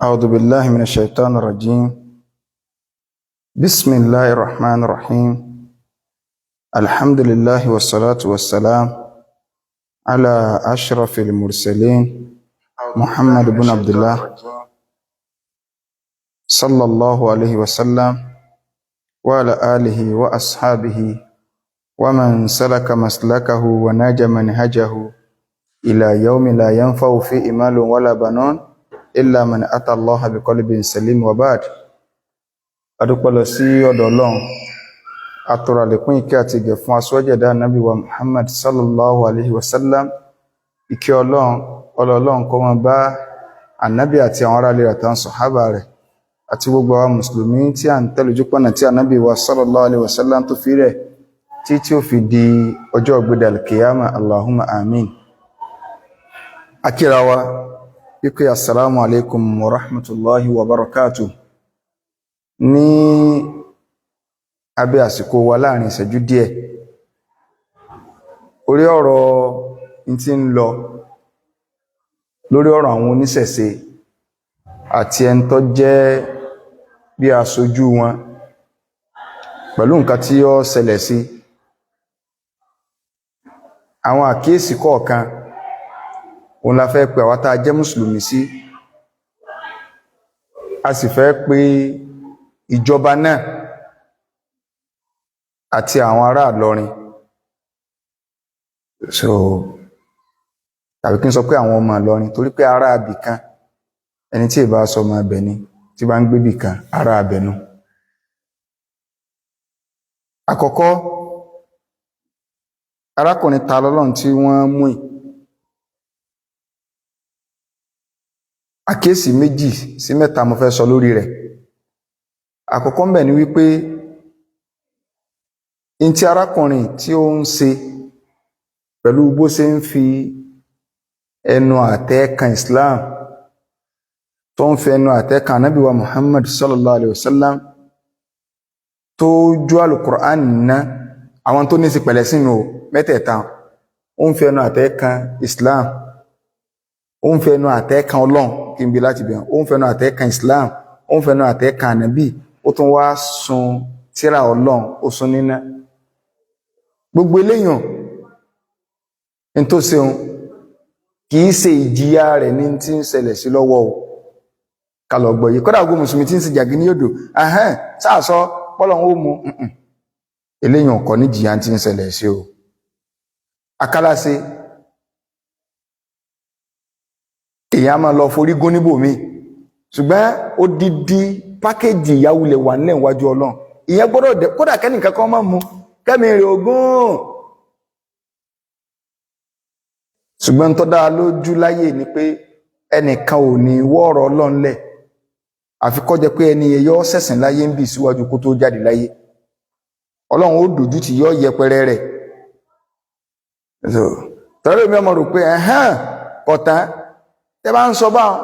أعوذ بالله من الشيطان الرجيم. بسم الله الرحمن الرحيم. الحمد لله والصلاة والسلام على أشرف المرسلين محمد بن عبد الله صلى الله عليه وسلم وعلى آله وأصحابه ومن سلك مسلكه وناج منهجه إلى يوم لا ينفع فيه مال ولا بنون إلا من أتى الله بقلب سليم وبعد. Adúpẹ́ lọ sí ọ̀dọ̀ Ọlọ́run, atọrọ àlékún ìkẹ́ àti ìgẹ̀ fún aṣíwájú ẹ̀dá Ànábì wa Muhammad sallallahu alaihi wasallam. Ìkẹ́ Ọlọ́run, ọlọ́ Ọlọ́run kó máa bá Ànábì àti àwọn ará ilé rẹ̀ àtàwọn sàhábà rẹ̀ àti gbogbo àwọn mùsùlùmí tí à ń tẹ̀lé ojú pọ̀nà tí Ànábì wa sallallahu alaihi wasallam tó fi rẹ̀ tí tí ó fi di ọjọ́ ọ̀gbẹ̀dẹ̀ alkiyama. Allahumma amin. Akíra wa wípé assalamu alaikum wa rahmatullahi wa barakatuh. Ní abẹ́ àsìkò wa, láàrin ìṣẹ́jú díẹ̀, orí ọ̀rọ̀ n tí ń lọ lórí ọ̀rọ̀ àwọn oníṣẹ̀ṣe àti ẹni tó jẹ́ bí aṣojú wọn pẹ̀lú nǹkan tí ó ṣẹlẹ̀ sí àwọn àkíyèsí kọ̀ọ̀kan, òun la fẹ́ pè àwa tá a jẹ́ mùsùlùmí sí. A sì fẹ́ pé ìjọba náà àti àwọn ará Ìlọrin, so tàbí kí n sọ pé àwọn ọmọ Ìlọrin, torí pé ará ibì kan, ẹni tí ìbá sọ ọmọ ibẹ̀ ni tí bá ń gbé ibì kan, ará ibẹ̀ nu. Àkọ́kọ́, arákùnrin ta lọ́lọ́run tí wọ́n mú yìí, àkíyèsí méjì sí mẹ́ta mo fẹ́ sọ lórí rẹ̀. Àkọ́kọ́ ń bẹ̀ ni wípé in tí arákùnrin tí ó ń ṣe pẹ̀lú bó ṣe ń fi ẹnu àtẹ́ kan Islam, tó ń fi ẹnu àtẹ́ kan Ànábì wa Muhammad sallallahu alayhi wa sallam, tó jó alukur'an ná àwọn tó ní sí pẹ̀lẹ́ sínú mẹ́tẹ̀ẹ̀ta, ó ń fi ẹnu àtẹ́ kan Islam, ó ń fi ẹnu àtẹ́ kan Ọlọ́run, kí n bi láti bẹ̀rẹ̀, ó ń fi ẹnu àtẹ́ kan Islam, ó ń fi ẹnu àtẹ́ kan Ànábì, ó tún wá sun tírà Ọlọ́run, ó sun níná. Gbogbo eléyàn ní tó ṣeun kì í ṣe ìjìyà rẹ̀ ní tí ń ṣẹlẹ̀ sí lọ́wọ́ o. Kálọ̀ gbọ́ yìí, kódà gbogbo mùsùlùmí tí ń ṣe jàgí ní odò ahẹ́n sáàsọ pọ́lọ̀ ń ó mu eléyàn kọ́ ní jìyà tí ń ṣẹlẹ̀ sí o. Akálàṣe èèyàn máa lọ forí gún níbòmíì, ṣùgbọ́n odidi pákéjì ìyáwulẹ̀ wà nílẹ̀ níwájú Ọlọ́run. Ìyẹn gbọ́dọ̀ dẹ kódà kẹ́nìkan kan máa mú kẹ́mi rè ogún. Ṣùgbọ́n tó dáa lójú láyé ni pé ẹnìkan ò ní wọ́ọ̀rọ̀ Ọlọ́run lẹ̀, àfi kó jẹ́ pé ẹni yẹn yọ ṣẹ̀sìn láyé ń bì síwájú kó tó jáde láyé. Ọlọ́run ó dójú tì, yọ yẹpẹrẹ rẹ̀. Tọ́lá mi ọmọ rò pé ẹ̀hán kọ̀tán tẹ́ bá ń sọ báwọn,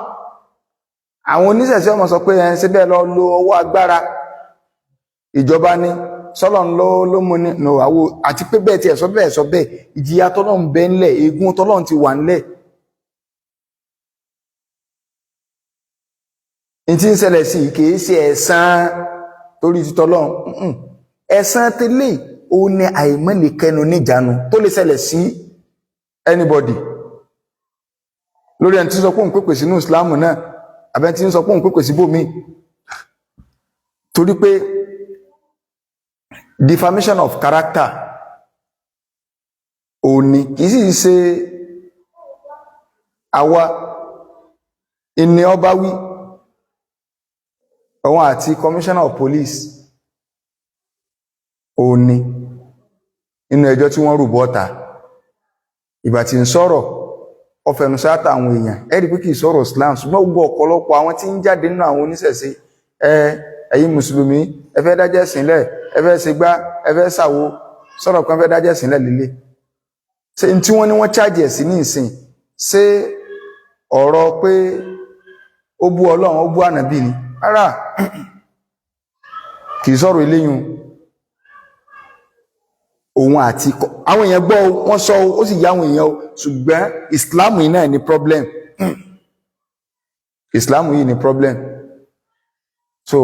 àwọn oníṣẹ̀ṣẹ̀ ọmọ sọ pé ẹ̀ ń ṣe bẹ́ẹ̀ lọ lo ọwọ́ agbára ìjọba ní sọ́lọ̀ ń lọ ló mú ní nù àwọ, àti pé bẹ́ẹ̀ tí ẹ̀ sọ bẹ́ẹ̀ sọ bẹ́ẹ̀, ìjìyà tọ́lọ̀ ń bẹ ńlẹ̀, ègún tọ́lọ̀ ti wà ńlẹ̀. Ní tí ń ṣẹlẹ̀ sí kìí ṣe ẹ̀san torí ti tọ́lọ̀, ẹ̀san tẹ́lẹ̀ ó ní àìmọ́lẹ̀kẹnu níjànú tó lè ṣẹlẹ̀ sí anybody lórí ẹni tí ń sọ pé òun pèpè sínú ìsìláàmù náà, àbẹ́ tí ń sọ pé òun pèpè síbòmí, torí pé defamation of character òní kìí sì ṣe àwa ìní ọba wí, òun àti commissioner of police òní inú ẹjọ́ tí wọ́n rù bọ́ta. Ìgbà tí ń sọ̀rọ̀, ọfẹnusáta àwọn èèyàn, ẹ̀rí pé kìí sọ̀rọ̀ Islam, ṣùgbọ́n gbogbo ọ̀pọ̀lọpọ̀ àwọn tí ń jáde nínú àwọn oníṣẹ̀ṣe, ẹ ẹ̀yin mùsùlùmí, ẹ fẹ́ dájẹ́ sílẹ̀, ẹ fẹ́ ṣe gbá, ẹ fẹ́ ṣàwo, sọ̀rọ̀ kan fẹ́ dájẹ́ sílẹ̀ líle. Ṣé tí wọ́n ní wọ́n chájì ẹ̀ sí ní ìsìn, ṣé ọ̀rọ̀ pé ó bú Ọlọ́run, ó bú ànábì ni? Rárá, kìí sọ̀rọ̀ eléyìn. Òun àti àwọn èèyàn gbọ́, wọ́n sọ, ó sì yá àwọn èèyàn, ṣùgbọ́n Islam yìí náà ní problem. Islam yìí ni problem. So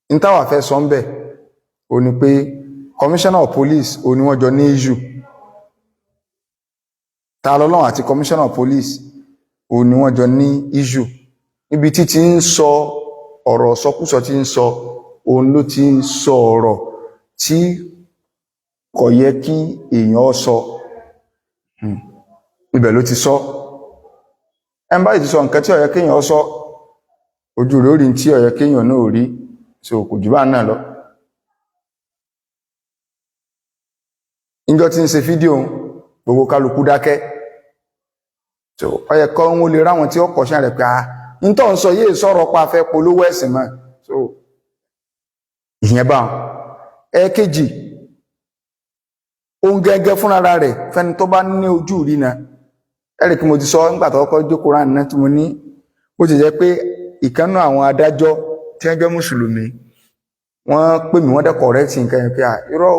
n táwa fẹ́ sọ ń bẹ̀ o ní pé commissioner of police o ní wọ́n jọ ní issue. Ta lọ́lọ́run àti commissioner of police o ní wọ́n jọ ní issue. Níbi tí ti ń sọ ọ̀rọ̀ sọkúsọ tí ń sọ, òun ló ti ń sọ ọ̀rọ̀ tí kò yẹ kí èèyàn sọ. Ibẹ̀ ló ti sọ. Ẹn báyìí ti sọ nǹkan tí ó yẹ kéèyàn sọ, ojú rẹ̀ ó rí tí ó yẹ kéèyàn náà rí. So kò jù bá náà lọ. Níjọ́ tí ń ṣe fídíò, gbogbo kálukú dákẹ́. So ó yẹ kọ́ ń lè ráwọn tí ó kọ̀ṣẹ́ rẹ̀ pé a ń tọ́ ń sọ yéè sọ̀rọ̀ pa fẹ́ polówó ẹ̀sìn mọ́. So ìyẹn bá wọn. Ẹ̀ẹ̀kejì, ohun gẹ́gẹ́ fúnra rẹ̀, fẹ́ni tó bá ní ojú rí na ẹ̀rì kí mo ti sọ nígbà tó kọ́kọ́ jókòó rán náà tí mo ní ó ti jẹ́ pé ìkànnú àwọn adájọ́ tí wọ́n jẹ́ mùsùlùmí, wọ́n pè mí, wọ́n dẹ̀ correct nǹkan yẹn pé à irọ́,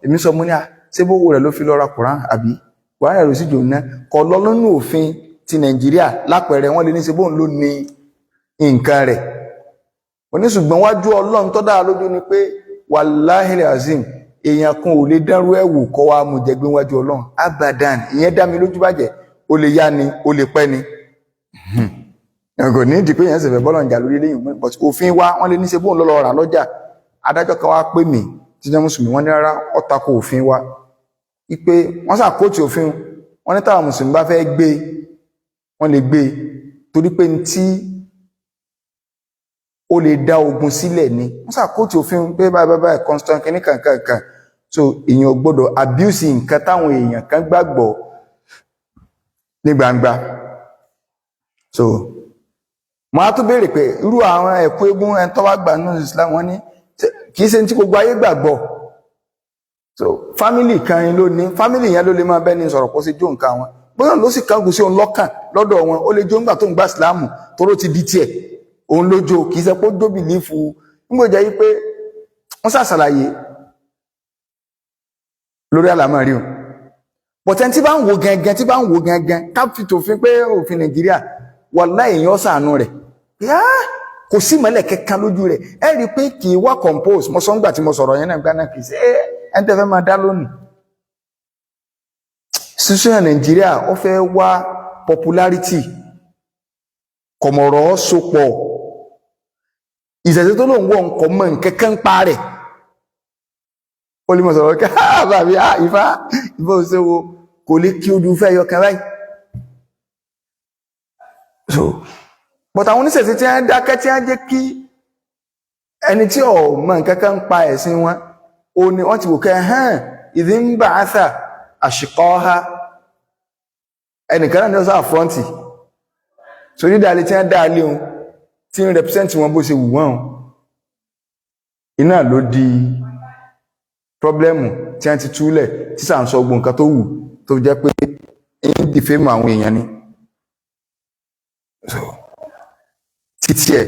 èmi sọ mo ní à ṣé bówó rẹ̀ ló fi lọ ra Quran àbí Quran rẹ̀ ló sì jò ná kọ́ lọ lọ́nà òfin ti Nàìjíríà lápẹẹrẹ, wọ́n lè ní ṣe bóun ló ní nǹkan rẹ̀. Oníṣùgbọ́n wájú Ọlọ́run tó dáa lójú ni pé wàláhìlì azim, èèyàn kan ò lè dánrú ẹ̀wò kọ́ wa mú jẹgbẹ́ wájú Ọlọ́run abadan. Ìyẹn dá mi lójú bàjẹ́. Ó lè yá ni, ó lè pẹ́ ni, kò ní ìdí pé èèyàn sì fẹ́ bọ́lọ̀ ń jà lórí eléyìí, but òfin wa wọ́n lè ní ṣe bóun lọ́lọ́ rà lọ́jà. Adájọ́ kan wá pè mí tí jẹ́ mùsùlùmí, wọ́n ní rárá, ó tako òfin wa, wípé wọ́n ṣàkóòtì òfin wọ́n ní táwọn mùsùlùmí bá fẹ́ gbé, wọ́n lè gbé, torí pé ní tí ó lè dá ogun sílẹ̀ ni. Wọ́n ṣàkóòtì òfin pé báyìí báyìí constant kìíní kankankan. So èèyàn ò gbọ́dọ̀ abuse nǹkan táwọn èèyàn kan gbàgbọ́ ní gbangba. So mo á tún béèrè pé irú àwọn ẹ̀kú eégún ẹni tó wá gbà nínú Islam, wọ́n ní kì í ṣe tí gbogbo ayé gbàgbọ́. So family kan ló ní family yẹn ló lè máa bẹ́ni sọ̀rọ̀ kó sì jó nǹkan wọn, bóyá ló sì kángun sí òun lọ́kàn lọ́dọ̀ wọn, ó lè jó ńgbà tó ń gba ìsìláàmù tóró ti di tiẹ̀, òun ló jó, kì í ṣe pé ó jó bìlífù. Nígbò jẹ́ wípé wọ́n ṣàṣàlàyé lórí àlámọ̀rí o, bọ̀tẹ́ tí bá ń wo gangan, tí bá ń wo gangan ká fi tòfin pé òfin Nàìjíríà, wàláhì èèyàn ṣàánú rẹ̀, kò sí mọ́lẹ̀ kẹka lójú rẹ̀. Ẹ rí i pé kì í wá compose. Mo sọ ńgbà tí mo sọ̀rọ̀ yẹn náà gbá náà, kì í ṣe ẹ ń tẹ́ fẹ́ máa dá lónìí. Situation Nàìjíríà, ó fẹ́ wá popularity, kọ̀mọ̀rọ̀ sopọ̀ ìṣẹ̀ṣẹ̀ tó lóun wọ̀ nǹkan mọ̀ nkẹ́kẹ́ ń pa rẹ̀. Ó lè mọ̀ sọ̀rọ̀ kí bàbí Ifá Ifá òṣèwò kò lè kí ojú fẹ́ yọ kan báyìí. So but àwọn oníṣẹ̀ṣe tí wọ́n dákẹ́, tí wọ́n jẹ́ kí ẹni tí ò mọ̀ nǹkan kan ń pa ẹ̀sìn wọn, ó ní wọ́n ti wò kẹ́ hàn ìdí ń bà á sà àṣìkọ́ ha ẹnìkan náà ní ọ̀sán àfọ́ǹtì. So dídá alẹ́ tí wọ́n dá alẹ́ òun tí ń represent wọn bó ṣe wù wọ́n, iná ló di pọ́blẹ́mù tí wọ́n ti túlẹ̀ tí sà ń sọ gbogbo nǹkan tó wù, tó jẹ́ pé ń dìfẹ́mù àwọn èèyàn ni. So títí ẹ̀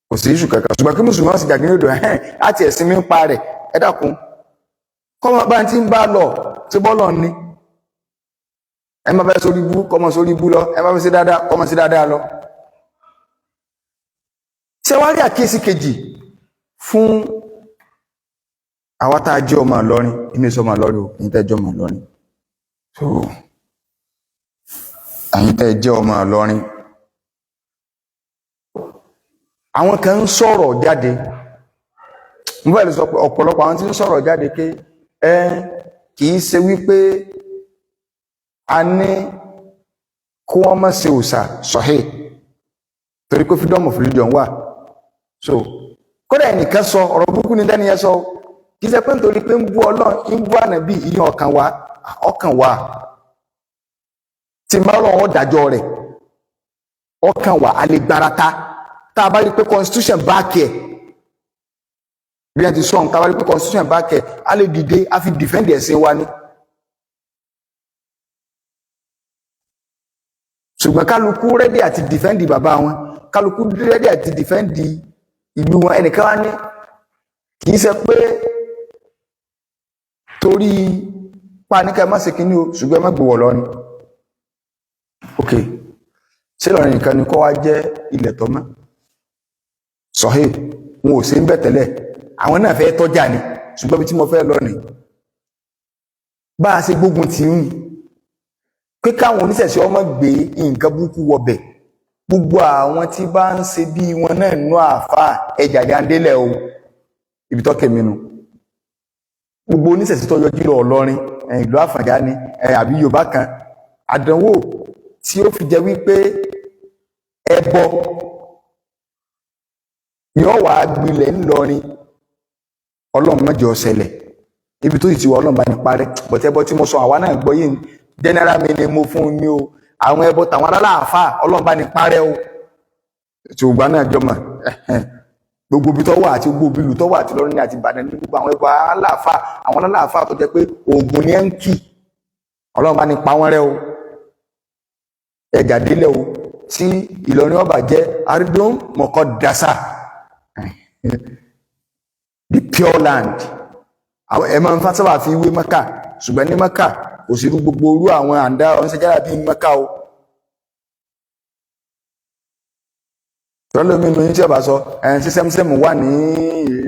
kò sí iṣu kankan, ṣùgbọ́n kí mùsùlùmí sì jàgínní odò ẹ̀hẹ́n láti ẹ̀sìn mi ń pa rẹ̀. Ẹ dákun, kọ́mọ bá ti ń bá lọ tí bọ́lọ̀ ní ẹ má fẹ́ sórí bú, kọ́mọ sórí bú lọ, ẹ má fẹ́ sí dáadáa, kọ́mọ sí dáadáa lọ. Ṣé wàá rí àkíyèsí kejì fún àwa tá a jẹ́ ọmọ Ìlọrin? Èmi sọ ọmọ Ìlọrin o, ẹ̀yin tẹ́ jẹ́ ọmọ Ìlọrin. So ẹ̀yin tẹ́ jẹ́ ọmọ Ìlọrin, àwọn kan ń sọ̀rọ̀ jáde, mo fẹ́ lè sọ pé ọ̀pọ̀lọpọ̀ àwọn tí ń sọ̀rọ̀ jáde pé ẹ kì í ṣe wípé a ní kó wọ́n má ṣe òòṣà sọ̀hẹ́, torí pé freedom of religion wà. So kódà ẹnìkan sọ ọ̀rọ̀ burúkú ní dání yẹn sọ, kì í ṣe pé nítorí pé ń bú Ọlọ́run, ń bú ànábì, ìyẹn ọkàn wa, ọkàn wa tí máa lọ́wọ́ dájọ́ rẹ̀, ọkàn wa a lè gbarata tá a bá rí pé constitution back ẹ̀ bí wọ́n ti sọ tá a bá rí pé constitution back ẹ̀, a lè dìde, a fi defend ẹ̀sìn wa ni. Ṣùgbọ́n kálukú rẹ́dí àti defend bàbá wọn, kálukú rẹ́dí àti defend ìlú wọn. Ẹnìkan wá ní kì í ṣe pé torí pa ní ká má ṣe kínní o, ṣùgbọ́n ẹ má gbowó lọ ni. Ok, Ṣé Ìlọrin nìkan ni kó wá jẹ́ ilẹ̀ tó mọ́? Sọ̀hí wọn ò sí ń bẹ̀ tẹ́lẹ̀, àwọn náà fẹ́ tọ́jà ni. Ṣùgbọ́n bí tí mo fẹ́ lọ nì, bá a ṣe gbógun tì ń pé káwọn oníṣẹ̀ṣe ọmọ gbé nǹkan burúkú wọbẹ̀, gbogbo àwọn tí bá ń ṣe bí wọn náà nú àáfàá ẹjà jàndélẹ̀ o, ibi tọ́kẹ̀ mi nu. Gbogbo oníṣẹ̀ṣe tó yọjú lọ Ìlọrin, ìlú Àfọ̀njá ni àbí Yorùbá kan, àdánwò tí ó fi jẹ́ wípé ẹbọ yóò wá gbilẹ̀ ńlọrin, Ọlọ́run má jẹ́ ó ṣẹlẹ̀. Ibi tó sì ti wọ, Ọlọ́run bá ní parẹ́. Bọ̀tẹ́bọ tí mo sọ, àwa náà gbọ́ yìí, general mi ni mo fún un ní o. Àwọn ẹbọ tàwọn aláàfáà, Ọlọ́run bá ní parẹ́ o. Ṣùgbọ́n náà jọmọ gbogbo ibi tó wà àti gbogbo ìlú tó wà àti Ìlọrin àti Ìbàdàn ní gbogbo àwọn ẹbọ aláàfáà, àwọn aláàfáà tó jẹ́ pé oògùn ni ẹ ń kì, Ọlọ́run bá ní pa wọ́n rẹ́ o. Ẹjà délẹ̀ o. Tí Ìlọrin ọba jẹ́ aridun mọ̀kọ́ dasa, the pure land, àwọn ẹ máa ń sábà fi wé Mẹ́kà, ṣùgbọ́n ní Mẹ́kà kò sí irú gbogbo orú àwọn àǹdá ọ̀nṣẹ́jára bíi Mẹ́kà o. Tọ́lọ́mí inú yín tí ọba sọ ẹ̀ẹ́n sí sẹ́mísẹ́mù wà ní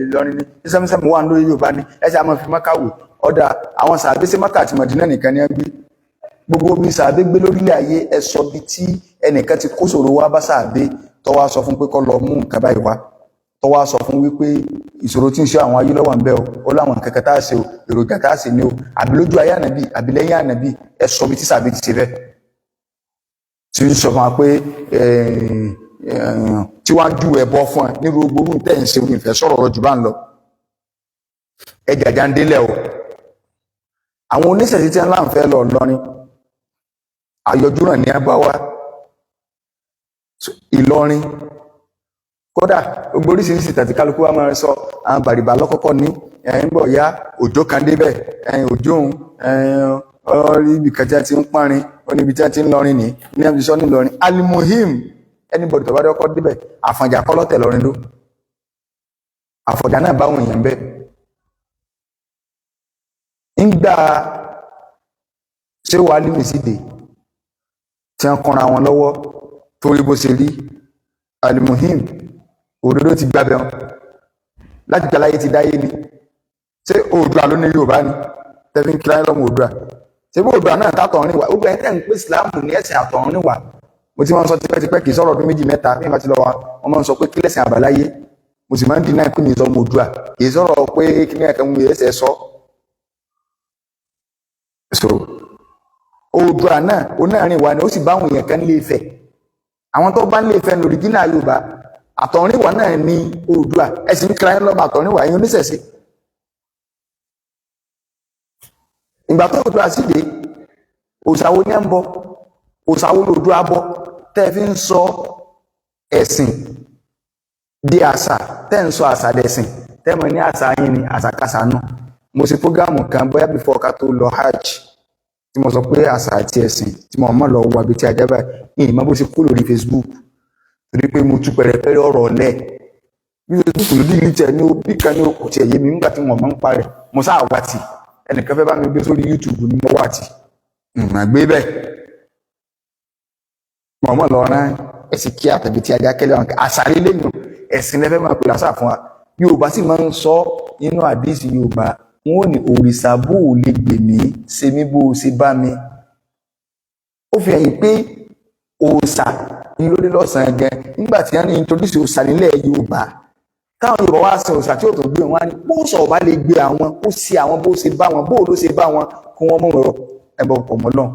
Ìlọrin ni, sí sẹ́mísẹ́mù wà lórí Yorùbá ni, ẹ ṣe àmọ́ fi Mẹ́kà wò. Ọ̀dà àwọn sàbí sí Mẹ́kà àti Mọ̀dínà nìkan ni ẹ gbé. Gbogbo bí sàbí gbé lórílẹ̀ ayé, ẹ sọ bí tí ẹnìkan ti kó ṣòro wá bá sàbí, tó wá sọ fún pé kó lọ mú nǹkan báyìí wá, tó wá sọ fún wípé ìṣòro tí ń ṣe àwọn ayé lọ́wọ́ ń bẹ o, ó láwọn kẹ̀kẹ́ tá a ṣe o, èròjà tá a ṣe ni o, àbí lójú ayé ànàbì àbí lẹ́yìn ànàbì, ẹ sọ bí tí sàbí ti ṣe bẹ́ẹ̀, tí ń sọ fún wa pé tí wọ́n á ju ẹ̀bọ fún ẹ nírú gbogbo tẹ̀ ń ṣe ìfẹ́ sọ̀rọ̀ ọ̀rọ̀ jù bá ń lọ. Ẹ jàjà ń délẹ̀ o. Àwọn oníṣẹ̀ṣe tí wọ́n láǹfẹ́ lọ Ìlọrin, àyọjúràn ní abáwá Ìlọrin. Kódà gbogbo oríṣiríṣi tàbí kálukú wa máa sọ àwọn bàrìbà lọ́kọ́kọ́ ní ẹ̀yìn bọ̀ ya òjò kan débẹ̀, ẹ̀yìn òjò òun ọ̀rí ibi kan tí a ti ń pọ́nrin, ó níbi tí a ti ń lọrin ní ní àbí sọ ní Ìlọrin. Alimohim, anybody tó bá dọ́kọ́ débẹ̀, Àfọ̀njá kọ́ lọ́tẹ̀ lọrin ló Àfọ̀njá náà báwọn èèyàn bẹ́ẹ̀. Ńgbà ṣé wàá límì síde tí wọ́n kọ́ra wọn lọ́wọ́ torí bó ṣe rí, alimohim, òdodo ti gbábẹ́ wọn láti gbà láyé ti dáyé ni. Ṣé Oòduà ló ní Yorùbá ni tẹ́fí ń kíra lọ́mọ Oòduà? Ṣé bí Oòduà náà tàtọ̀rìn wá? Gbogbo ẹni tẹ́ ń pè Ìsìláàmù ní ẹ̀sìn àtọ̀rìn wá, mo ti máa ń sọ tipẹ́tipẹ́, kì í sọ̀rọ̀ ọdún méjì mẹ́ta bí wọ́n ti lọ wa, wọ́n máa ń sọ pé kí lẹ̀sìn àbáláyé, mo sì máa ń dínà pé mi sọ ọmọ Oòduà, kì í sọ̀rọ̀ pé kí ní ẹ̀kan mú ẹsẹ̀ sọ. So Oòduà náà onáàrin wa ni, ó sì bá àwọn èèyàn kan lè fẹ̀, àwọn tó bá ń lè fẹ́ ní òrìjínà Yorùbá. Àtọ̀rìnwá náà ní Oòduà, ẹ̀sìn ń kíra ẹ̀ lọ́mọ àtọ̀rìnwá ẹ̀yin oníṣẹ̀ṣe. Ìgbà tó Oòduà sì dé, òòṣà wo ni à ń bọ? Òòṣà wo lòdùà bọ tẹ́ ẹ fi ń sọ ẹ̀sìn di àṣà, tẹ́ ẹ ń sọ àṣà dẹ̀sìn, tẹ́ ẹ mọ̀ ní àṣà yín ni àṣàkáṣà náà? Mo ṣe prógámù kan bóyá before ká tó lọ hajj tí mo sọ pé àṣà àti ẹ̀sìn, tí mo mọ̀ lọ wà bí tí ajá báyìí ìyìn mọ́ bó ṣe kú lórí Facebook, torí pé mo tú pẹ̀rẹ̀pẹ̀rẹ̀ ọ̀rọ̀ lẹ̀ bí Facebook ló dìlì tẹ̀ ní bí kan ní okùn tiẹ̀ yé mi nígbà tí wọ́n máa ń parẹ̀. Mo sáà wá tì, ẹnìkan fẹ́ bá mi gbé sórí YouTube ní mo wá tì mà gbé bẹ́ẹ̀, mo mọ̀ lọ rán ẹ̀sìn kí àtàbí tí ajá kẹ́lẹ́ wọn àṣà lílé nù, ẹ̀sìn lẹ́fẹ́ máa pè lásà fún wa. Yorùbá sì máa ń sọ nínú àdìsí Yorùbá, wọn ò ní òrìṣà bó o lè gbè mí ṣe mí bó o ṣe bá mi. Ó fi hàn yín pé òòṣà ní lórí lọ́sàn-án gan nígbà tí wọ́n ní introduce òòṣà nílẹ̀ Yorùbá, táwọn Yorùbá wá sin òòṣà tí ò tó gbé wọn á ní bó sọ ọba lè gbé àwọn kó sí àwọn bó ṣe bá wọn, bó ló ṣe bá wọn, kí wọ́n mú ẹbọ pọ̀ mọ́ lọ́n.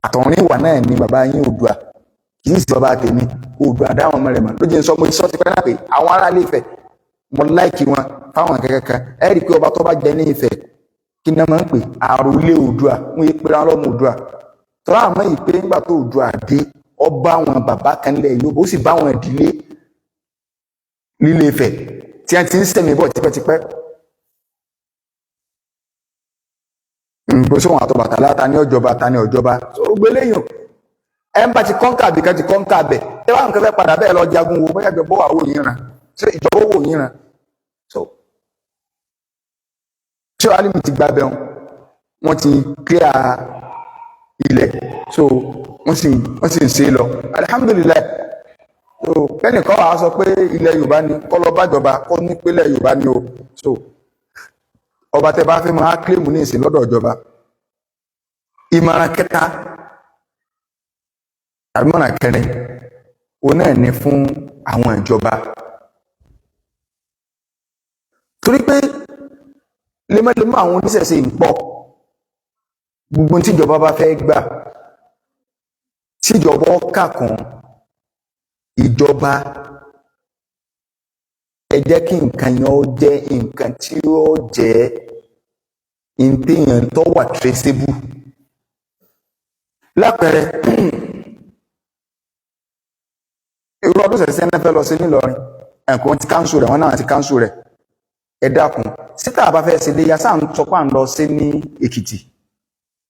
Àtọ̀rìn ìwà náà ni bàbá yín Oòduà, kì í sì bàbá tèmi Oòduà dáwọn ọmọ rẹ̀ mọ̀ ló jẹ́ sọ. Mo ti sọ tipẹ́ náà pé àwọn ará ilé Ifẹ̀ mo láìkí wọn fáwọn kẹkẹkẹ. Ẹ rí i pé ọba tó bá jẹ ní Ifẹ̀, kí ni wọ́n máa ń pè? Àròlé Oòduà. Wọ́n yé pé wọn lọ́mọ Oòduà tọ́lá, àmọ́ yìí pé nígbà tó Oòduà dé, ọba àwọn bàbá kan lẹ̀ yóò, ó sì bá àwọn ìdílé lílé Ifẹ̀ tí wọ́n ti ń sẹ̀mí bọ̀ tipẹ́tipẹ́. Nǹkan sóhun àtọ̀bàtálá ta ní ọjọba, ta ní ọjọba ó gbé léyìn ẹ ń bá ti kọ́ńkà bí kan ti kọ́ńkà bẹ̀ tẹ́ bá nǹkan fẹ́ padà bẹ́ẹ̀ lọ jagun wo bóyá ìjọba wà wò yín ràn, ṣé ìjọba wò yín ràn? So ṣé wàá límì ti gba bẹ́ẹ̀, wọ́n ti clear Ilẹ̀ so wọ́n sì ń ṣe lọ, alhamdulillah. So kẹ́nìkan wàá sọ pé ilẹ̀ Yorùbá ni kọ́ lọ bájọba kọ́ ní pélẹ̀ Yorùbá ni o. So ọba tẹ bá fẹ́ máa kílèmù ní ìsìn lọ́dọ̀ ìjọba. Ìmọ̀ràn kẹta tàbí mọ̀ràn kẹrin òun náà ní fún àwọn ìjọba, torí pé lemọ́lemọ́ àwọn oníṣẹ̀ṣe ń pọ̀. Gbogbo tíjọba bá fẹ́ gbà, tíjọba kà kàn ìjọba, ẹ jẹ́ kí nǹkan yẹn ó jẹ́ nǹkan tí ó jẹ́ ntẹ̀yàn tó wà traceable. Lápẹẹrẹ, irú ọdún ṣẹ̀ṣẹ̀ náà fẹ́ lọ sí nílọrin, ẹ̀kọ́ ti káńsù rẹ̀, wọ́n náà ti káńsù rẹ̀. Ẹ dákun, síta bá fẹ́ ṣe léyà sáà ń sọ pé à ń lọ sí ní Èkìtì,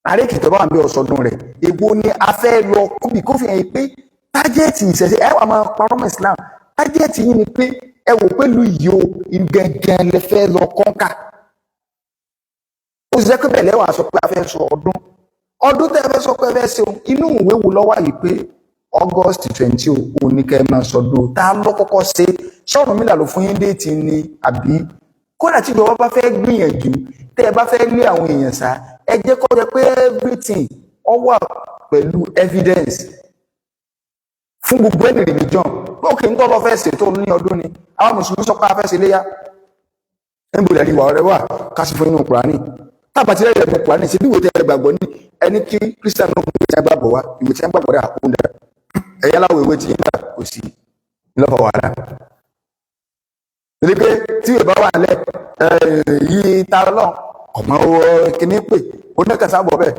ààrẹ Èkìtì bá wà bí ọ̀sọ́dún rẹ̀, èwo ni a fẹ́ lọ kóbi kó fi hàn pé tájẹ́ẹ̀tì ìṣẹ̀ṣe ẹ wà máa parọ́ mọ́ Islam. Tájẹ́ẹ̀tì yìí ni pé ẹ wò pé lu yìí o gẹ́gẹ́ lẹ fẹ́ lọ kọ́ńkà. Ó sì jẹ́ pé bẹ́ẹ̀ lẹ́wà sọ pé a fẹ́ sọ ọdún ọdún tẹ́ ẹ fẹ́ sọ pé ẹ fẹ́ ṣe inú ìwé wo lọ́wọ́ yìí pé August 20 ò ní kẹ́ ẹ máa sọdún? Ta ló kọ́kọ́ ṣe? Ṣọ́rùnmìlà ló fún yín déètì ni àbí? Kódà tí ìjọba bá fẹ́ gbìyànjú, tẹ́ ẹ bá fẹ́ lé àwọn èèyàn sá, ẹ jẹ́ kó jẹ́ pé everything ó wà pẹ̀lú evidence fún gbogbo ẹni religion. Lókè ń tọ́lọ́ fẹ́ ṣètò ní ọdún ni àwọn mùsùlùmí sọ pé a fẹ́ ṣe léyà, níbo lẹ́rí wà ọ̀rẹ́ wà kásì fún inú Kùránì? Tábà tí lẹ́yìn ẹ̀mú Kùránì ṣe bí ìwé tẹ́ ẹ gbàgbọ́ ní ẹni kí Christian náà ìwé tí wọ́n gbàgbọ́ wá, ìwé tí wọ́n gbàgbọ́ dà kó ń dà ẹ̀yà láwọ̀ ìwé tí yín dà kò sí ńlọ́fọ̀ wàhálà. Torí pé tí ìwé bá wà lẹ̀ yí ta lọ ọmọ owó kìíní pè oníkàsábọ̀ bẹ́ẹ̀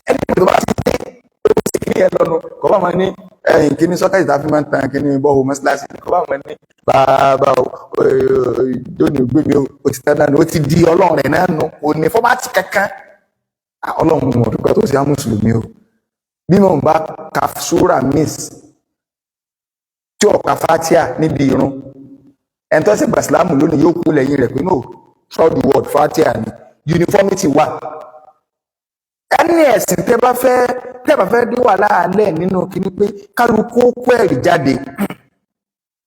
ẹni tó bá ti dé kí ẹ lọ́nu kọ́ bá máa ní ẹ̀yìn kíní sọ́kẹ́tì tá a fi máa ń tan kíní bọ́ọ̀hù mọ́síláṣí, kọ́ bá máa ní bàbá jóni gbé mi ó ti tán náà, ó ti di ọlọ́run rẹ̀ náà nù, kò ní fọ́mátì kankan. Ọlọ́run mọ̀ dúpẹ́ tó ṣe á mùsùlùmí o. Bí mo bá ka súrà miss tí ó ka fatia níbi irun, ẹni tó ṣe gbà sílámù lónìí yóò kú lẹ́yìn rẹ̀ pé no, throughout the world fatia ni uniformity wà. Ẹni ẹ̀sìn tẹ́ bá fẹ́ dé wà láàlẹ́ nínú kíní pé kálukú ó kó ẹ̀rí jáde.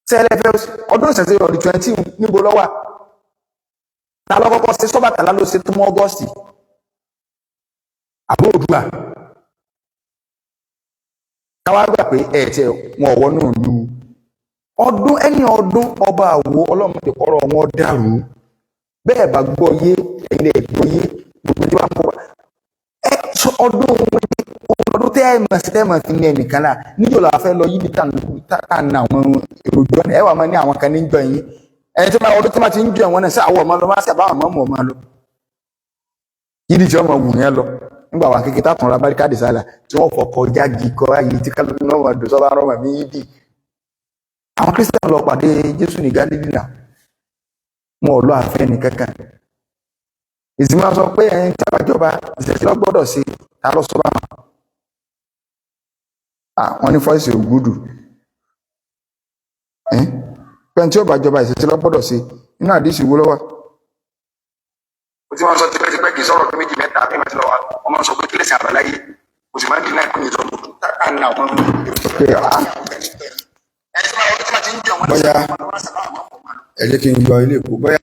Tẹ́lẹ̀ fẹ́ ọdún ìṣẹ̀ṣẹ̀ ọdún 20 níbo ló wà? Ta ló kọ́kọ́ ṣe? Sọ́bàtálá ló ṣe tó mọ́ Ọgọ́sì àbó Oòduà? Káwá gbà pé ẹ̀ tiẹ̀ wọn ò wọnú ìlú ọdún ẹni ọdún ọba àwo ọlọ́run ti kọ́rọ̀ wọn dàrú. Bẹ́ẹ̀ bá gbọ́ yé, ẹ̀yin lè gbọ́ yé gbogbo tí wọ́n kọ́ ọdún ọdún tẹ́ ẹ̀ mọ̀ sí tẹ́ ẹ̀ mọ̀ fi ní ẹnìkan náà níjọ́ la fẹ́ lọ yíbi tá à ń na àwọn èrò jọ ẹ wà máa ní àwọn kan ní jọ yín ẹni tí ọdún tí wọ́n ti ń jọ ẹ̀wọ̀n náà sí àwọn ọmọ lọ máa sí àbáwọn ọmọ ọmọ lọ yídi tí ọmọ wù yẹn lọ nígbà wà kékeré tàtún ra báríkàdì sálà tí wọ́n fọkọ jági kọ ayé tí kálukú náà wà dùn sọ́ba rọ́mà mí yídi. Àwọn Kírísítẹ́nì lọ pàdé Jésù ní Gálílì náà, wọn ò lọ àfẹ́ nìkankan. Ìsìnmá sọ pé ẹni tí a bá jọba ìṣẹ̀ṣẹ̀ lọ gbọ́dọ̀ sí ta ló sọ báwọn. Àwọn ní fọ́ìsì ògúdù pẹ́ni tí ó bá jọba ìṣẹ̀ṣẹ̀ lọ gbọ́dọ̀ sí inú àdìsí wo ló wà. Ó ti máa ń sọ tipẹ́tipẹ́ kì í sọ̀rọ̀ tó méjì mẹ́ta bí wọ́n ti lọ wá wọ́n máa ń sọ pé kílẹ̀sì àbáláyé kò sì máa ń dín náà kún ìtọ́jú bóyá ẹ jẹ́ kí n yọ ilé ìkó bóyá.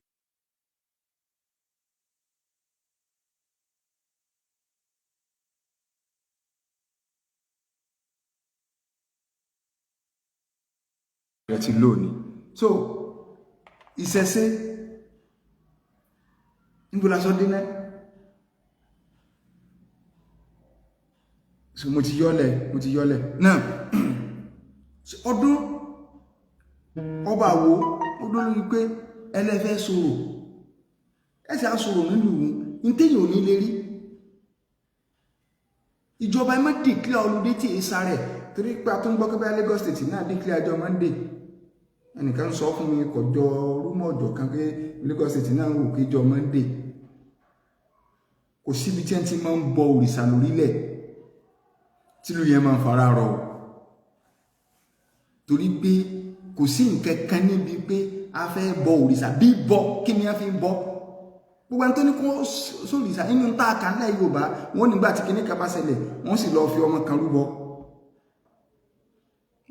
Ti lónìí so ìṣẹ̀ṣe níbo la sọ dínà so mo ti yọlẹ̀ náà ọdún ọba wo ó lórí pé ẹlẹ́fẹ́ sọ̀rọ̀ ẹsẹ̀ àsọ̀rọ̀ nílùú ní téèyàn ò ní lè rí ìjọba ẹ má dìklẹ́ ọlùdé tí èsà rẹ̀ torí pé a tún gbọ́ pé Lagos State náà dìklẹ́ àjọ Monday. Ẹnìkan sọ fún mi kọjọ rúmọ̀ ọ̀jọ̀ kan pé Lagos State náà wò kéjọ Monday. Kò síbi tí ẹ ti máa ń bọ òrìṣà lórílẹ̀ tìlú yẹn máa ń fara rọ torí pé kò sí nǹkan kan níbi pé a fẹ́ bọ òrìṣà. Bí bọ kí ni a fi ń bọ? Gbogbo ẹni tó ní kó sóòrìṣà inú ń tààkà ńlẹ̀ Yorùbá, wọ́n nígbà tí kinní kan bá ṣẹlẹ̀, wọ́n sì lọ fi ọmọ kan rúbọ,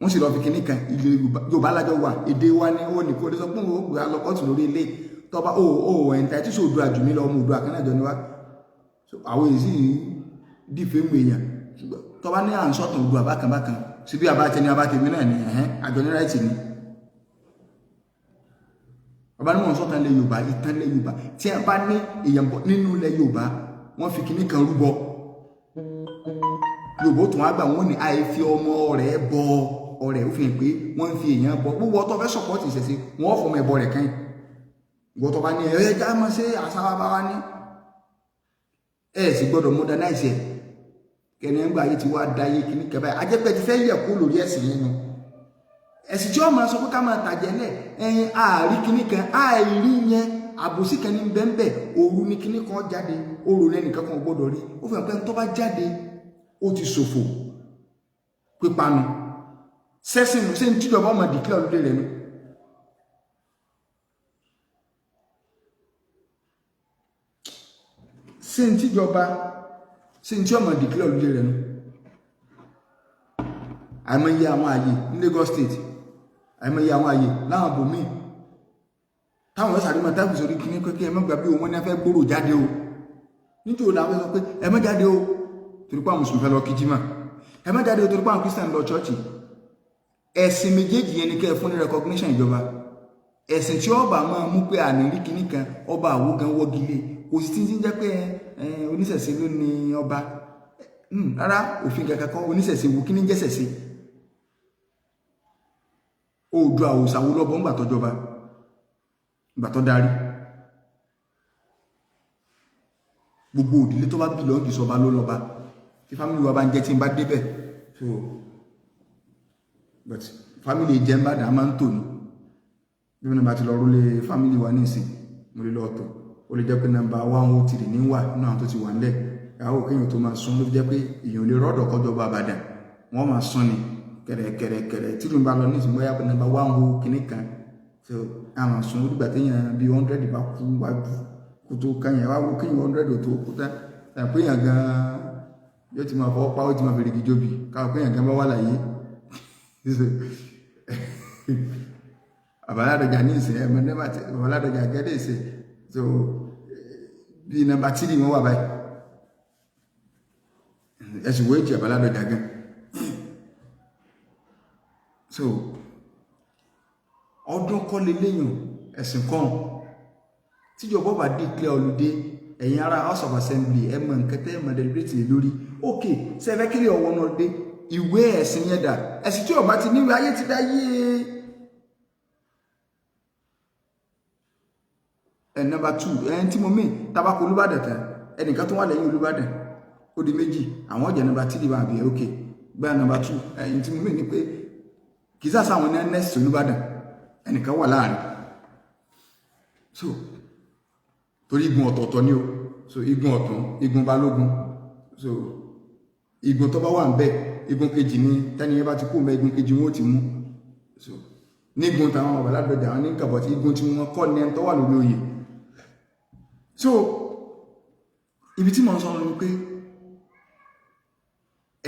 wọ́n sì lọ fi kinní kan. Ilẹ̀ Yorùbá lájọ wà, èdè wa ni ó ní kó lè sọ pé òun ó gbà lọ kóòtù lórí ilé tọba ó ẹ̀ǹtà tí sòdù àjù mí lọ, ọmọ òdù àkànnájọ ni wá. Àwọn èyí sì dìfẹ́ mú èèyàn tọba ní à ń sọ̀tàn òdù àbákanbákan síbí àbátẹni àbátẹmi náà ni ẹ̀hẹ́n àjọ ní ráìtì ni. Ọba ní wọn sọ̀tàn ilẹ̀ Yorùbá, ìtàn ilẹ̀ Yorùbá tí a bá ní èèyàn nínú ilẹ̀ Yorùbá, wọ́n fi kinní kan rúbọ, Yorùbá ó tún wá gbà wọ́n ní àìfi ọmọ rẹ̀ bọ ọrẹ. Ó fi hàn pé wọ́n ń fi èèyàn bọ. Gbogbo ọtọ fẹ́ sọpọ́tì ìṣẹ̀ṣe, wọ́n fọmọ ẹ̀bọ rẹ̀ kẹ́yìn. Ìwọ tó bá ní ẹ já mọ́ sí àṣà wa bá wa ní ẹ sì gbọ́dọ̀ modernize ẹ̀. Kẹ́ni ẹ̀ ń gbà ayé ti wá da ayé kìíní kẹfà, ajẹ́pẹ́ ti fẹ́ yẹ̀ kó lórí ẹ̀sìn yẹn nu. Ẹ̀sìn tí ó máa sọ pé ká máa tàjẹ́ lẹ̀ ẹ̀yìn ààrí kìíní kan, àìrí yẹn, àbòsí kan ní bẹ́ńbẹ́. Òru ní kìíní kan jáde, òru lẹ́nìkan kan gbọ́dọ̀ rí. Ó fi hàn pé tó bá jáde, ó ti ṣòfò pípanu sẹ́sìn nù. Ṣé ń tíjọba ọmọ dìklẹ̀ ọdún rẹ̀ nu? Ṣé ń tíjọba, ṣé ń tí ọmọ dìklẹ̀ ọdún rẹ̀ nu? Àìmọye àwọn àyè ní Lagos State, àìmọye àwọn àyè láwọn bòmíì táwọn ọ̀sán àdúmọ̀ tábù sórí kíní kékeré. Ẹ má gbà bí wọn ní fẹ́ gbòòrò jáde o. Nítorí làwọn sọ pé ẹ má jáde o, torí pé àwọn mùsùlùmí fẹ́ lọ kí jímà. Ẹ má jáde o, torí pé àwọn Christian lọ chọ́ọ̀chì. Ẹ̀sìn méjèèjì yẹn ni kẹ́ ẹ fún ní recognition ìjọba. Ẹ̀sìn tí ọba máa mú pé àní rí kíní kan, ọba àwo gan wọ́gilé, kò sí tí ń jẹ́ pé oníṣẹ̀ṣe ló ní ọba rárá. Òfin kankan kọ́ oníṣẹ̀ṣe wo kíní jẹ́sẹ̀ṣe. Oòduà òòṣà wo lọ́bọ̀ ńgbà tó jọba, ìgbà tó darí? Gbogbo òdílé tó bá bìlọ́ǹgì sọba ló lọ́ba. Tí family wa bá ń jẹ́, tí n bá débẹ̀, so but family jẹ́ ń bá dà máa ń tò ní bí wọn bá ti lọ rúlé family wa ní ìsìn, mo lè lọ ọ̀tọ̀. Ó lè jẹ́ pé number 103 ní wà nínú àwọn tó ti wà nílẹ̀. Àwọn kéèyàn tó máa sún ló fi jẹ́ pé èèyàn lè rọ́ọ̀dọ̀ kọjọba àbàdàn, wọ́n máa sún ni kẹ̀rẹ̀kẹ̀rẹ̀kẹ̀rẹ̀. Tí ló ń bá lọ ní ìsìn, bóyá number 10 kìíní kan, so àwọn sún ó dìgbà téèyàn bí 100 bá kú wájú kó tó kányìn wá wo kéèyàn 100 tó kú tán, tàbí èèyàn gan-an yóò ti máa fọwọ́ pa, ó ti máa fèrè gíjóbi káwọn kéèyàn gan bá wà láyé. Babaládọjà ní ìsìn ẹ̀mọ Babaládọjà gẹ́dẹ̀ ìsìn, so bí number 3 wọ́n wà báyìí, ẹ̀sùn wo èjì Babaládọjà gan. So ọdún kọ́ leléyìn, ẹ̀sìn kan tíjọba bá declare holiday, ẹ̀yin ará House of Assembly, ẹ mọ nǹkan tẹ́ ẹ mọ deliberate lé lórí. Ok, sẹ́fẹ́ kí ọwọ́ náà dé ìwé ẹ̀sìn yẹn dà? Ẹ̀sìn tí ọba ti níwèé, ayé ti dá yé ẹ̀. Number 2, ẹni tí mo mí tabako Olúbàdàn tán, ẹnìkan tó wà lẹ́yìn Olúbàdàn, ó di méjì. Àwọn ọjà number 3 wà bí. Ok, gbá number 2, ẹni tí mo mí ni pé kì í sàṣà àwọn ní next Olúbàdàn, ẹnìkan wà láàrin. So torí igun ọ̀tọ̀ọ̀tọ̀ ni o. So igun ọ̀tún, igun balógun, so igun tó bá wà ń bẹ, igun kejì ni tẹ́ni yẹn bá ti kú mẹ́, igun kejì wọn ó ti mú. So nígun táwọn bàbá ládọjà, àwọn ní kàbọ̀ tí igun tí wọ́n kọ́ ní ẹni tó wà lórí oyè. So ibi tí mo ń sọ ni pé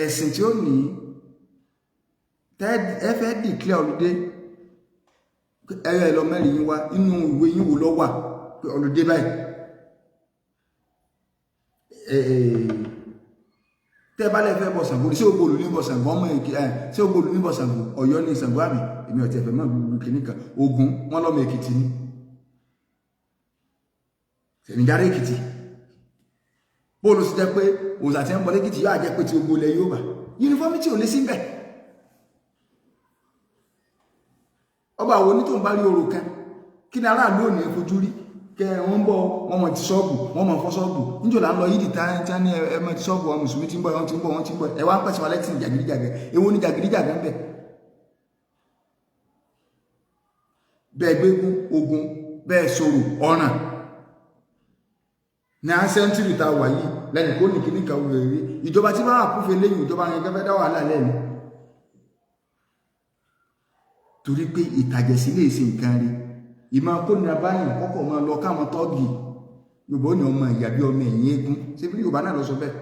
ẹ̀sìn tí ó ní ẹ fẹ́ declare holiday, ẹ̀rọ ẹ̀ lọ mẹ́rin yín wá inú ìwé yín wò lọ wà pé holiday báyìí. Tẹ́ bá lẹ́ fẹ́ bọ̀ Ṣàngó, ṣé ògbólù ní bọ̀ Ṣàngó? Ọmọ Èkìtì, ṣé ògbólù ní bọ̀ Ṣàngó? Ọ̀yọ́ ní Ṣàngó àbí? Èmi ọ̀tí ẹ̀fẹ̀ mọ́ gbogbo kìíní kan. Ògún wọn lọ́mọ Èkìtì ní Ṣẹ̀mìjáre Èkìtì. Bóòlù sì jẹ́ pé òòsà tí ń bọ̀ lẹ́kìtì yóò jẹ́ pé tí gbogbo ilẹ̀ yóò bá uniformity ò lè sí bẹ̀. Ọba àwọn onítò ń bá rí orò kan, kí ni aráàlú ò ní fojú rí kẹ? Wọ́n ń bọ̀, wọ́n mọ̀ ti ṣọ́ọ̀bù, wọ́n mọ̀ fọ́ ṣọ́ọ̀bù. Níjò là ń lọ yídì tá ní ẹ mọ̀ ti ṣọ́ọ̀bù. Àwọn mùsùlùmí ti ń bọ̀, wọ́n ti ń bọ̀, wọ́n ti ń bọ̀. Ẹ wá ń pẹ̀sẹ̀ wọn lẹ́tìn jàgídíjàgẹ́. Èwo ni jàgídíjàgẹ́ ń bẹ̀? Bẹ́ẹ̀ gbégún ogun, bẹ́ẹ̀ sọ̀rọ̀ ọ̀ràn ní à ń sẹ́ńtírì tá a wà yìí lẹ́nu kó ní kíní kan wù rí. Ìjọba tí bá wà kúfẹ́ lẹ́yìn ìjọba yẹn gẹ́fẹ́ dá wàhálà lẹ́nu, torí pé ìtàjẹ̀sí lè ṣe nǹkan rí. Ìmọ̀ kónira báyìí kọ́kọ́ máa lọ káwọn tọ́ọ̀gì Yorùbá ó ní ọmọ ìyá bí ọmọ ẹ̀yìn eégún. Ṣé bí Yorùbá náà lọ sọ bẹ́ẹ̀?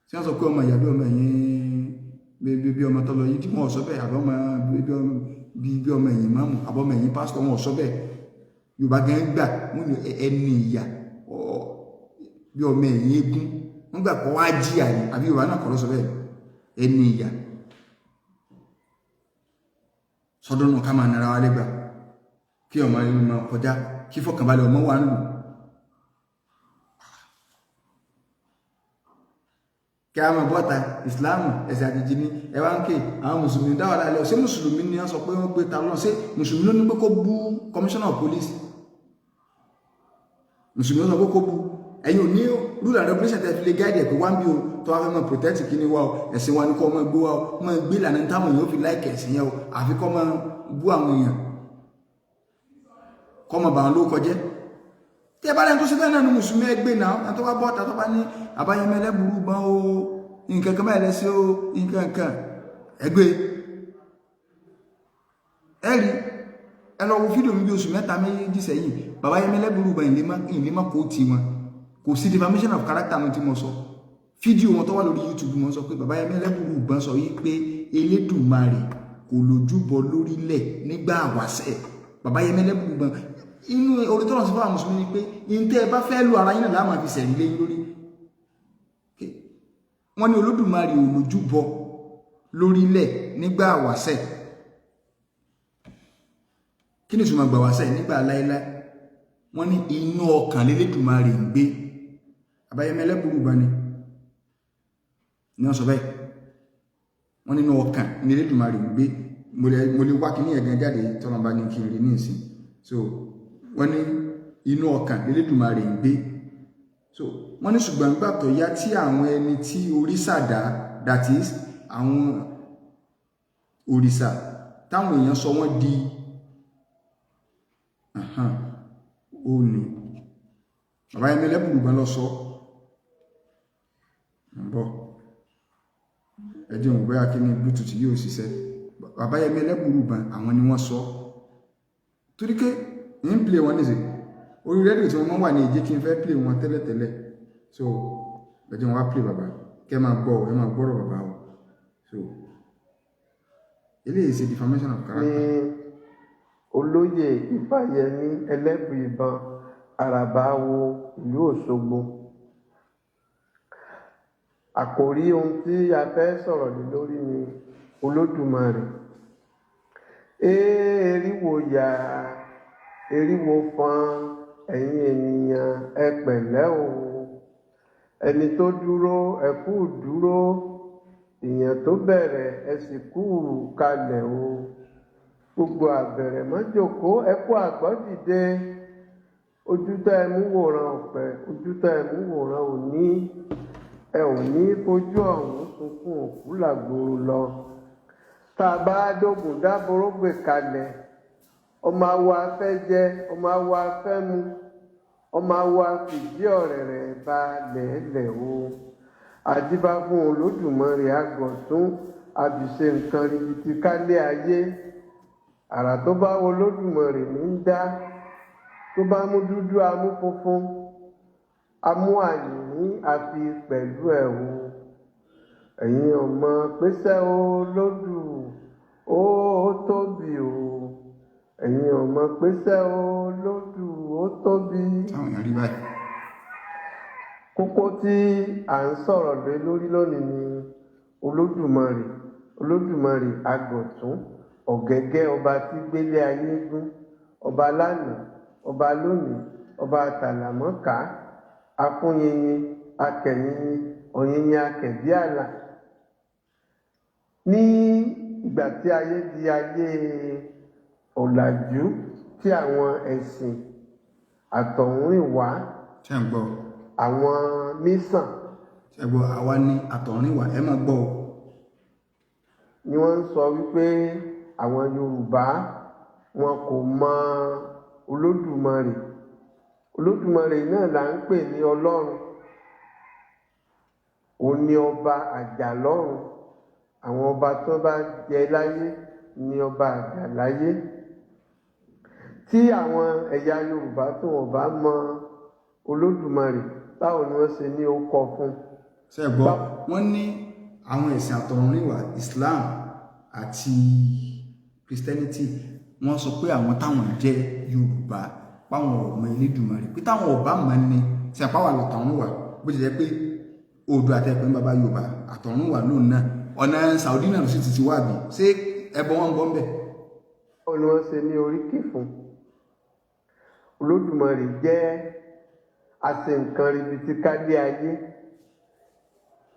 Ṣé wọ́n sọ pé ọmọ ìyá bí ọmọ ẹ̀yìn bí ọmọ tọ́lọ yìí tí wọ́n sọ bẹ́ẹ̀, àbí ọmọ bí ọmọ ẹ̀yìn máàmù, àbí ọmọ ẹ̀yìn pásítọ̀, wọn sọ bẹ́ẹ̀. Yorùbá gan gbà wọ́n ní ẹni ìyá bí ọmọ ẹ̀yìn eégún, wọ́n gbà kọ́ wá jìyà ni, àbí Yorùbá náà kọ́ lọ sọ bẹ́ẹ̀, ẹni ìyá. Sọdún náà ká máa nara wa lẹ́gbàá, kí ọmọ ẹni máa kọjá, kí fọkànbalẹ̀ ọmọ wa ń lù, kí a máa bọ́ta ìsìláàmù ẹ̀sìn àjèjì ní ẹwà ń ké àwọn mùsùlùmí dáwà lálẹ́. Ṣé mùsùlùmí ni wọ́n sọ pé wọ́n gbé ta lọ́nà? Ṣé mùsùlùmí ló ní pé kó bú commissioner of police? Mùsùlùmí ló sọ pé kó bú? Ẹ̀yin ò ní rule and regulation tẹ́ fi lè guide ẹ̀ pé wá ń bí o, tó wá fẹ́ mọ̀ protect kíní wa o, ẹ̀sìn wa ni kọ́ máa gbé wa o, máa gbé ìlànà táwọn èèyàn fi láìkẹ̀ ẹ̀sìn yẹn o, àfi kọ́ máa bú àwọn èèyàn, kọ́ máa bà wọn lórúkọ jẹ́. Tí ẹ bá lẹ́nu tó ṣe bẹ́ẹ̀ náà ní mùsùlùmí ẹgbẹ́ náà, ẹni tó bá bọ́ ọ̀tá tó bá ní àbáyẹmẹ ẹlẹ́bùrú bán o, nǹkan kan báyìí lẹ́sí o, nǹkan kan ẹgbẹ́ ẹ rí. Ẹ lọ wo fídíò mi bí oṣù 3 méjì sẹ́yìn, bàbá yẹmẹ ẹlẹ́bùrú bán ìlémá kò tí wọn kò sí defamation of character mi tí mo sọ. Fídíò wọn tó wà lórí YouTube, wọn sọ pé bàbá yẹmẹ ẹlẹ́bùrú bán sọ yìí pé Elédùmarè kò lójúbọ lórílẹ̀ nígbà àwàṣẹ. Bàbá yẹmẹ ẹlẹ́bùrú bán inú orí tọ́lọ̀ sí fún àwọn mùsùlùmí ni pé in tẹ́ ẹ bá fẹ́ lu ara yín náà láàmà fi sẹ̀rí lé lórí. Wọ́n ní Olódùmarè ò lójúbọ lórílẹ̀ nígbà àwàṣẹ. Kí ni ìtumọ̀ gbàwàṣẹ? Nígbà láíláí. Wọ́n ní inú ọkàn l'Elédùmarè ń gbé. Àbáyẹmẹ ẹlẹ́bùrú bá ní ní wọ́n sọ bẹ́ẹ̀, wọ́n nínú ọkàn ní Elédùmarè ń gbé. Mo lè wá kí ní ẹ̀gán jáde tọ́nà bá ní kí n rí ní ìsìn. So wọ́n ní inú ọkàn l'Elédùmarè ń gbé. So wọ́n ní ṣùgbọ́n nígbà tó yá tí àwọn ẹni tí òrìṣà dá, that is àwọn òrìṣà táwọn èèyàn sọ wọ́n di, ó ní bàbá yẹn mẹlẹ́bùrú gan lọ sọ ń bọ̀. Ẹ jẹ́ òun bóyá kí ní Bluetooth yóò ṣiṣẹ́. Bàbá yẹn mẹlẹ́bùrú gan, àwọn ni wọ́n sọ torí pé ń play wọn nísìn orí rédíò tí wọ́n máa wà ní ìjẹ́ kí n fẹ́ play wọn tẹ́lẹ̀tẹ́lẹ̀. So ẹ jẹ́ wọn wá play bàbá, kẹ́ máa gbọ́, ẹ máa gbọ́rọ̀ bàbá o. So eléyìí ṣe defamation of character. Ní olóyè Ifáyẹmí Ẹlẹ́bùìbọn, Àràbáwo ìlú Òṣogbo. Àkòrí ohun tí a fẹ́ sọ̀rọ̀ lé lórí ni Olódùmarè. Eriwo yà, eriwo fọn, ẹ̀yin ènìyàn ẹ pẹ̀lẹ́ o. Ẹni tó dúró, ẹ kú dúró. Èèyàn tó bẹ̀rẹ̀, ẹ sì kú kalẹ̀ o. Gbogbo àbẹ̀rẹ̀ mọ́jòkó, ẹ kú àgbọ́ dìde. Ojú tẹ́ ẹ mú wòran ọ̀pẹ, ojú tẹ́ ẹ mú wòran òní, ẹ ò ní fojú ọ̀hún sunkún òkú làgbòrò lọ. Tá a bá dógùn dáborógbè kalẹ̀, ọmọ awo afẹ́ jẹ, ọmọ awo afẹ́ mu, ọmọ awo afìdí ọ̀rẹ̀ rẹ̀ ba lẹ̀ẹ́lẹ̀ o. Àdíbá fún Olódùmarè àgọ̀tún, àbìṣe nǹkan ribiti kálé ayé. Àrà tó bá wo Olódùmarè ní ń dá, tó bá mú dúdú amú funfun, amú àyìní àfi pẹ̀lú ẹ̀ o. Ẹ̀yin ọmọ pèsè Olódù ó tóbi o. Ẹ̀yin ọmọ pèsè Olódù ó tóbi. Táwọn èèyàn rí báyìí. Kókó tí à ń sọ̀rọ̀ lé lórí lónìí ni Olódùmarè. Olódùmarè àgọ̀tún, ọ̀gẹ́gẹ́ ọba tí gbélé ayé gún, ọba lánàá, ọba lónìí, ọba àtàlàmọ́ká, afúnyinyin, akẹ̀yinyin, ọ̀yinyin akẹ̀bí àlà. Ní ìgbà tí ayé di ayé ọ̀làjú, tí àwọn ẹ̀sìn àtọ̀húnrìnwá, Ṣé ń gbọ́? àwọn mísàn, Ṣé ń gbọ́? Àwa ní àtọ̀húnrìnwá, ẹ máa gbọ́ o. ni wọ́n ń sọ wípé àwọn Yorùbá wọn kò mọ Olódùmarè. Olódùmarè náà là ń pè ní Ọlọ́run. Òun ni ọba àjàlọ́run. Àwọn ọba tó bá jẹ láyé ni ọba àjàláyé. Tí àwọn ẹ̀yà Yorùbá tó wọn bá mọ Olódùmarè, báwo ni wọ́n ṣe ní ó kọ fún? Ṣe gbọ́, wọ́n ní àwọn ẹ̀sìn àtọ̀húnrìnwá, Islam àti Christianity, wọ́n sọ pé àwọn táwọn jẹ́ Yorùbá páwọn ọmọ Elédùmarè, pé táwọn ọba mọ̀ ni ṣe àpáwà lọ̀tọ̀húnwà, bó ti jẹ́ pé Oòduà àtẹ̀pẹ́ bàbá Yorùbá àtọ̀húnwà lóun náà, ọ̀nà Saudi náà ló sì ti wá bí ṣé ẹbọ wọn ń bọ́ ń bẹ̀. Báwo ni wọ́n ṣe ní oríkì fún? Olódùmarè jẹ́ àṣẹ nǹkan ribiti kálí ayé.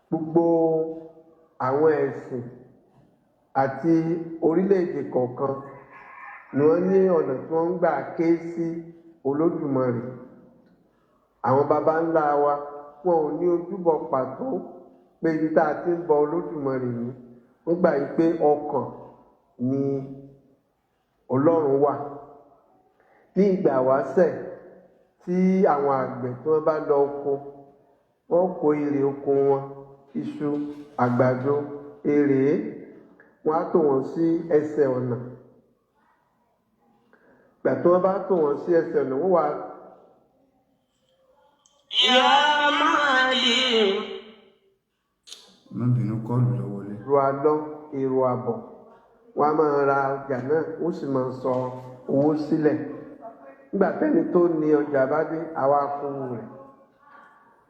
Gbogbo àwọn ẹ̀sìn àti orílẹ̀-èdè kọ̀ọ̀kan ni wọ́n ní ọ̀nà tí wọ́n ń gbà ké sí Olódùmarè. Àwọn baba ńlá wa, wọn ò ní ojúbọ pàtó pé ibi tá a ti ń bọ Olódùmarè ni. Wọ́n gbà yí pé ọkàn ni Ọlọ́run wà. Ní ìgbà wáṣẹ̀, tí àwọn àgbẹ̀ tí wọ́n bá lọ oko, wọ́n kó irè oko wọn, iṣu, àgbàdo, èrè, wọ́n á tò wọ́n sí ẹsẹ̀ ọ̀nà. Ìgbà tí wọ́n bá tò wọ́n sí ẹsẹ̀ ọ̀nà, wọ́n wá يا مهدي Má bínú, call lọ wọlé. Èrò àlọ, èrò àbọ̀, wọ́n á máa ra ọjà náà, ó sì máa sọ owó sílẹ̀. Nígbà tẹ́ni tó ní ọjà bá dé, àwa kó rẹ̀.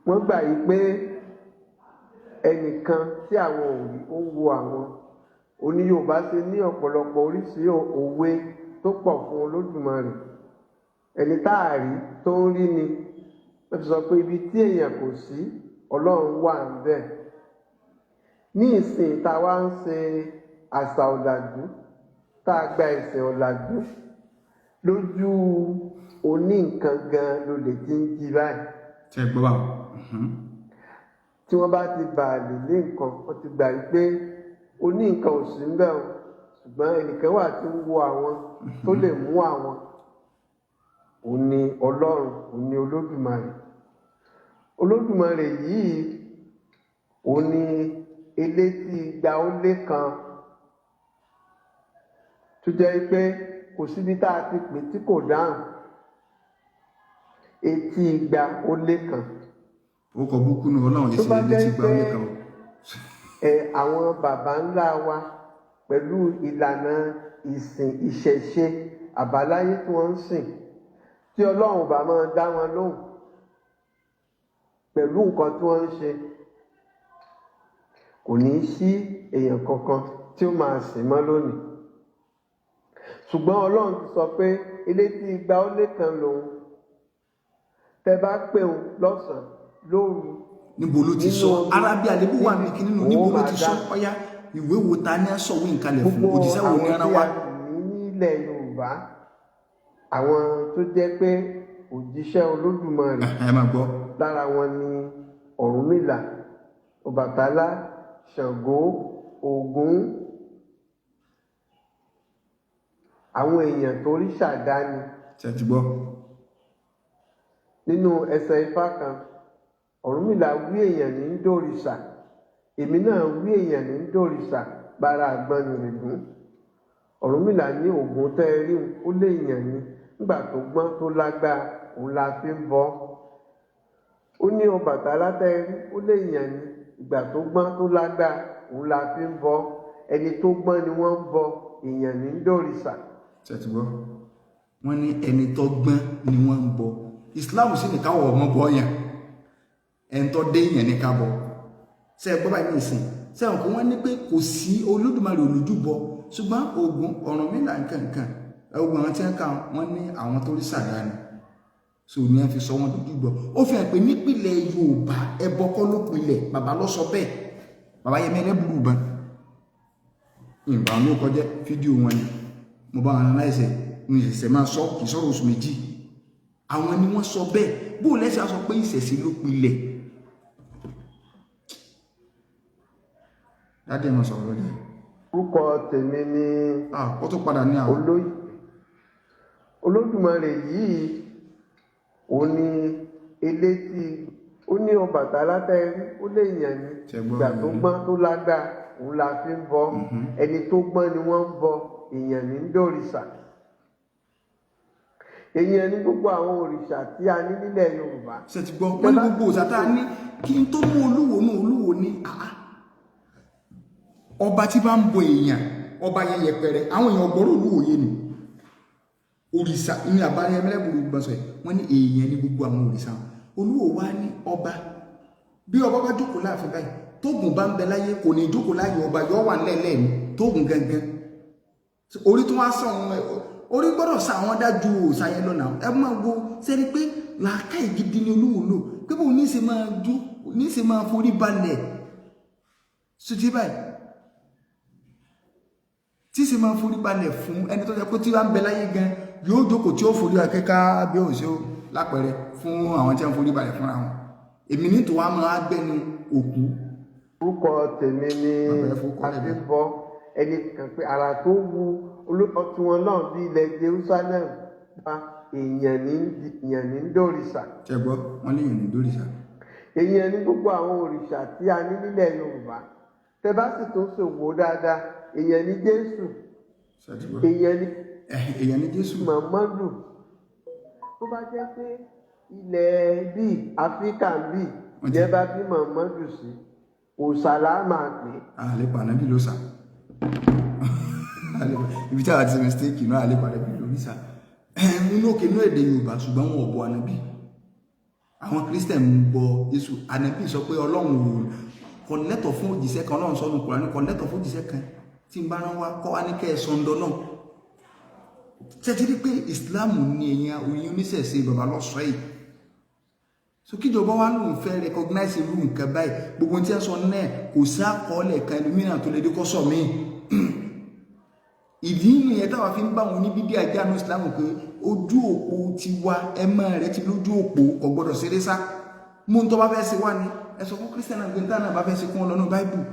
Wọ́n gbà yí pé ẹnìkan tí àwọn ò rí, ó ń wo àwọn. Òní Yorùbá ṣe ní ọ̀pọ̀lọpọ̀ oríṣi òwe tó pọ̀ fún Olódùmarè. Ẹni tá a rí tó ń rí ni wọ́n fi sọ pé ibi tí èèyàn kò sí, Ọlọ́run wà níbẹ̀. Ní ìsìn tá a wá ń ṣe àṣà ọ̀làjú, tá a gba ẹ̀sìn ọ̀làjú, lójú oní nǹkan gan ló lè ti ń jí báyìí. Ṣe gbọ́ báwọn. Tí wọ́n bá ti bà lè lé nǹkan, wọ́n ti gbà pé oní nǹkan ò sí ńbẹ̀ o, ṣùgbọ́n ẹnìkan wà tí ń wo àwọn, tó lè mú àwọn. Òun ni Ọlọ́run, òun ni Olódùmarè. Olódùmarè yìí, òun ni elétí igba ó lé kan, tó jẹ́ pé kò síbi tá a ti pè tí kò dáhùn. Etí igba ó lé kan. Ó kọ búkú ní Ọlọ́run yìí Tó sí bá ilé jẹ́ tí gba ó pé lé kan o. ẹ àwọn baba ńlá wa pẹ̀lú ìlànà ìsìn ìṣẹ̀ṣe àbáláyé tí wọ́n ń sìn, tí Ọlọ́run bá máa dá wọn lóhùn pẹ̀lú nǹkan tí wọ́n ń ṣe, kò ní í sí èèyàn kankan tí ó máa sìn mọ́ lónìí. Ṣùgbọ́n Ọlọ́run ti sọ pé elétí igba ó lé kan lòun, tẹ bá pè òun lọ́sàn-án, lóru, Níbo ló ti nínú sọ? omi, Arábíà lébú wà ní kíní nù. òun Níbo ló máa ti sọ? dá. Ọyá, ìwé wo ta ní sọ̀wé nkalẹ̀ fún? Gbogbo Òjíṣẹ́ wo ní àwọn rán tí wá? a sì ní nílẹ̀ Yorùbá, àwọn tó jẹ́ pé òjíṣẹ́ Olódùmarè, Ẹ máa gbọ́. lára wọn ni Ọ̀rúnmìlà, Ọbàtálá, Ṣàngó, Ògún, àwọn èèyàn tó rí ṣàdáni. Ṣe ti gbọ́? Nínú ẹsẹ̀ Ifá kan, Ọ̀rúnmìlà wí èèyàn ní ń dòrìṣà, èmi náà wí èèyàn ní ń dòrìṣà, bára àgbọn nìrègún. Ọ̀rúnmìlà ní Ògún tẹ́ ẹ rí un, ó lé èèyàn ní, nígbà tó gbọ́n tó lágbára, òun la fi ń bọ́. Ó ní Ọbàtálá tẹ́ ẹ rí, ó lé èèyàn ní, ìgbà tó gbọ́n tó lágbára, òun la fi ń bọ́. Ẹni tó gbọ́n ni wọ́n ń bọ, èèyàn ní ń dòrìṣà. Ṣe ti gbọ́? Wọ́n ní ẹni tó gbọ́n ni wọ́n ń bọ. Islam sì ní káwọ̀ ọmọ bọ́ yàn, ẹni tó dé yàn ní ká bọ. Ṣe gbọ́ báyìí ní ìsìn? Ṣe wọn kò wọ́n ní pé kò sí Olódùmarè olójúbọ, ṣùgbọ́n Ògún, Ọ̀rúnmìlà, nǹkankan, ogun àwọn tí wọ́n kà, wọ́n ní àwọn tó rí sàdá ni, so ní wọ́n fi sọ wọ́n dójú gbọ́. Ó fi hàn pé nípìnlẹ̀ Yorùbá, ẹbọ kọ́ ló pilẹ̀. Bàbá ló sọ bẹ́ẹ̀, bàbá Yẹmí Ẹlẹ́bùrú ìgbà wọn ló kọjá. Fídíò wọn ni mo bá wọn aláìsẹ̀ ní ìṣẹ̀ṣẹ̀ máa sọ, kì í sọ̀rọ̀ oṣù méjì. Àwọn ni wọ́n sọ bẹ́ẹ̀. Bó lẹ́sẹ̀ á sọ pé ìṣẹ̀ṣe ló pilẹ̀? Dáadé máa sọ̀rọ̀ lọ́jọ́. Orúkọ tèmi ni Ah, ó tún padà ní àwọn olóyè. Olódùmarè yìí, òun ni elétí. Ó ní Ọbàtálá tẹ́ ẹ rí, ó lé èèyàn ní, Ṣé gbọ́? ìgbà tó gbọ́n tó lágbára, òun la fi ń bọ. Ẹni tó gbọ́n ni wọ́n ń bọ, èèyàn ní ń dòrìṣà. Èèyàn ní gbogbo àwọn òrìṣà tí a ní nílẹ̀ Yorùbá. Ṣe ti gbọ́? Wọ́n ní gbogbo òòṣà tá a ní, kí n tó mú Olúwo náà, Olúwo ní àá ọba tí bá ń bọ èèyàn, ọba yẹn yẹpẹrẹ. Àwọn èèyàn ọgbọ́rọ̀ Olúwo yé ni òrìṣà ní àbáyé mẹlẹ́bùrú gbọ́sọ̀ ẹ̀. Wọ́n ní èèyàn ní gbogbo àwọn òrìṣà. Olúwo wá ní ọba, bí ọba bá jókòó láàfin báyìí, tóògùn bá ń bẹ láyé, kò ní jókòó láyé, ọba yọ wà nílẹ̀ ní tóògùn gangan. Orí tó wá sọ wọn, orí gbọ́dọ̀ sa àwọn dájú òòṣà yẹn lọ́nà. Ẹ máa wo sẹ́ni pé làákàyè gidi ni Olúwo lò, pé bóun ní í ṣe máa dú, ní í ṣe máa forí balẹ̀ sotí báyìí, tí ṣe máa forí balẹ̀ fún ẹni tó jẹ́ pé tí wọ́n ń bẹ láyé gan yóò jókòó, tí ó forí akẹ́kọ̀ọ́ bí òun ṣe ó lápẹẹrẹ fún àwọn tí wọ́n forí balẹ̀ fúnra wọn. Èmi ní tòun á máa gbẹnu òkú. Orúkọ tèmi ni Bàbá, ẹ forúkọ lẹ̀ bẹ́ẹ̀. Àfihàn ẹnì kan pé ara tó wu olùkọ́ tiwọn náà bí ilẹ̀ Jerusalem bá èèyàn ní dòrìṣà. Ṣe gbọ́? Wọ́n lè yàn ní dórìṣà. Èèyàn ní gbogbo àwọn òrìṣà tí a ní nílẹ̀ Yorùbá. Tẹ bá sì tún ṣòwò dáadáa, èèyàn ní Jésù. Ṣe ti gbọ́? Èèyàn ní Èèyàn ní Jésù. Muhammadu. Tó bá jẹ́ pé ilẹ̀ bíi Áfíríkà bíi Wọ́n ti- jẹ́ bá bí Muhammadu sí, òòṣà là á máa pè é. Àlepa ànábì ló sà. Ibi tí a ti mistake náà, àlepa ànábì lórí sà nínú òkè inú èdè Yorùbá, ṣùgbọ́n wọn ò bọ ànábì. Àwọn Christian ń bọ Jésù. Ànábì sọ pé Ọlọ́run ò kò lẹ́tọ̀ fún òjìṣẹ́ kan. Ọlọ́run sọ nù Kùránì, kò lẹ́tọ̀ fún òjìṣẹ́ kan tí ń bá rán wá kọ́ wá ní kẹ́ ẹ sọ ń dọ́ náà. Ṣe ti rí pé Islam ní ẹ̀yìn oyin oníṣẹ̀ṣe bàbá lọ́sọ̀ọ́ yìí? So kíjọba wa lóun fẹ́ recognize irú nǹkan báyìí, gbogbo tí a sọ náà, kò sí àkọọ́lẹ̀ kan ẹlòmíràn tó lè dé kọ́ sọ míì. Ìdí nìyẹn táwa fi ń bá wọn oníbídí àjánu Islam pé ojú òpó tiwa, ẹmọ rẹ ti lójú òpó, kò gbọdọ̀ ṣeré sá mú un. Tó bá fẹ́ ṣe wá ní ẹ sọ fún Christian náà pé níta náà bá fẹ́ ṣe kún ọ lọ́nà Bible,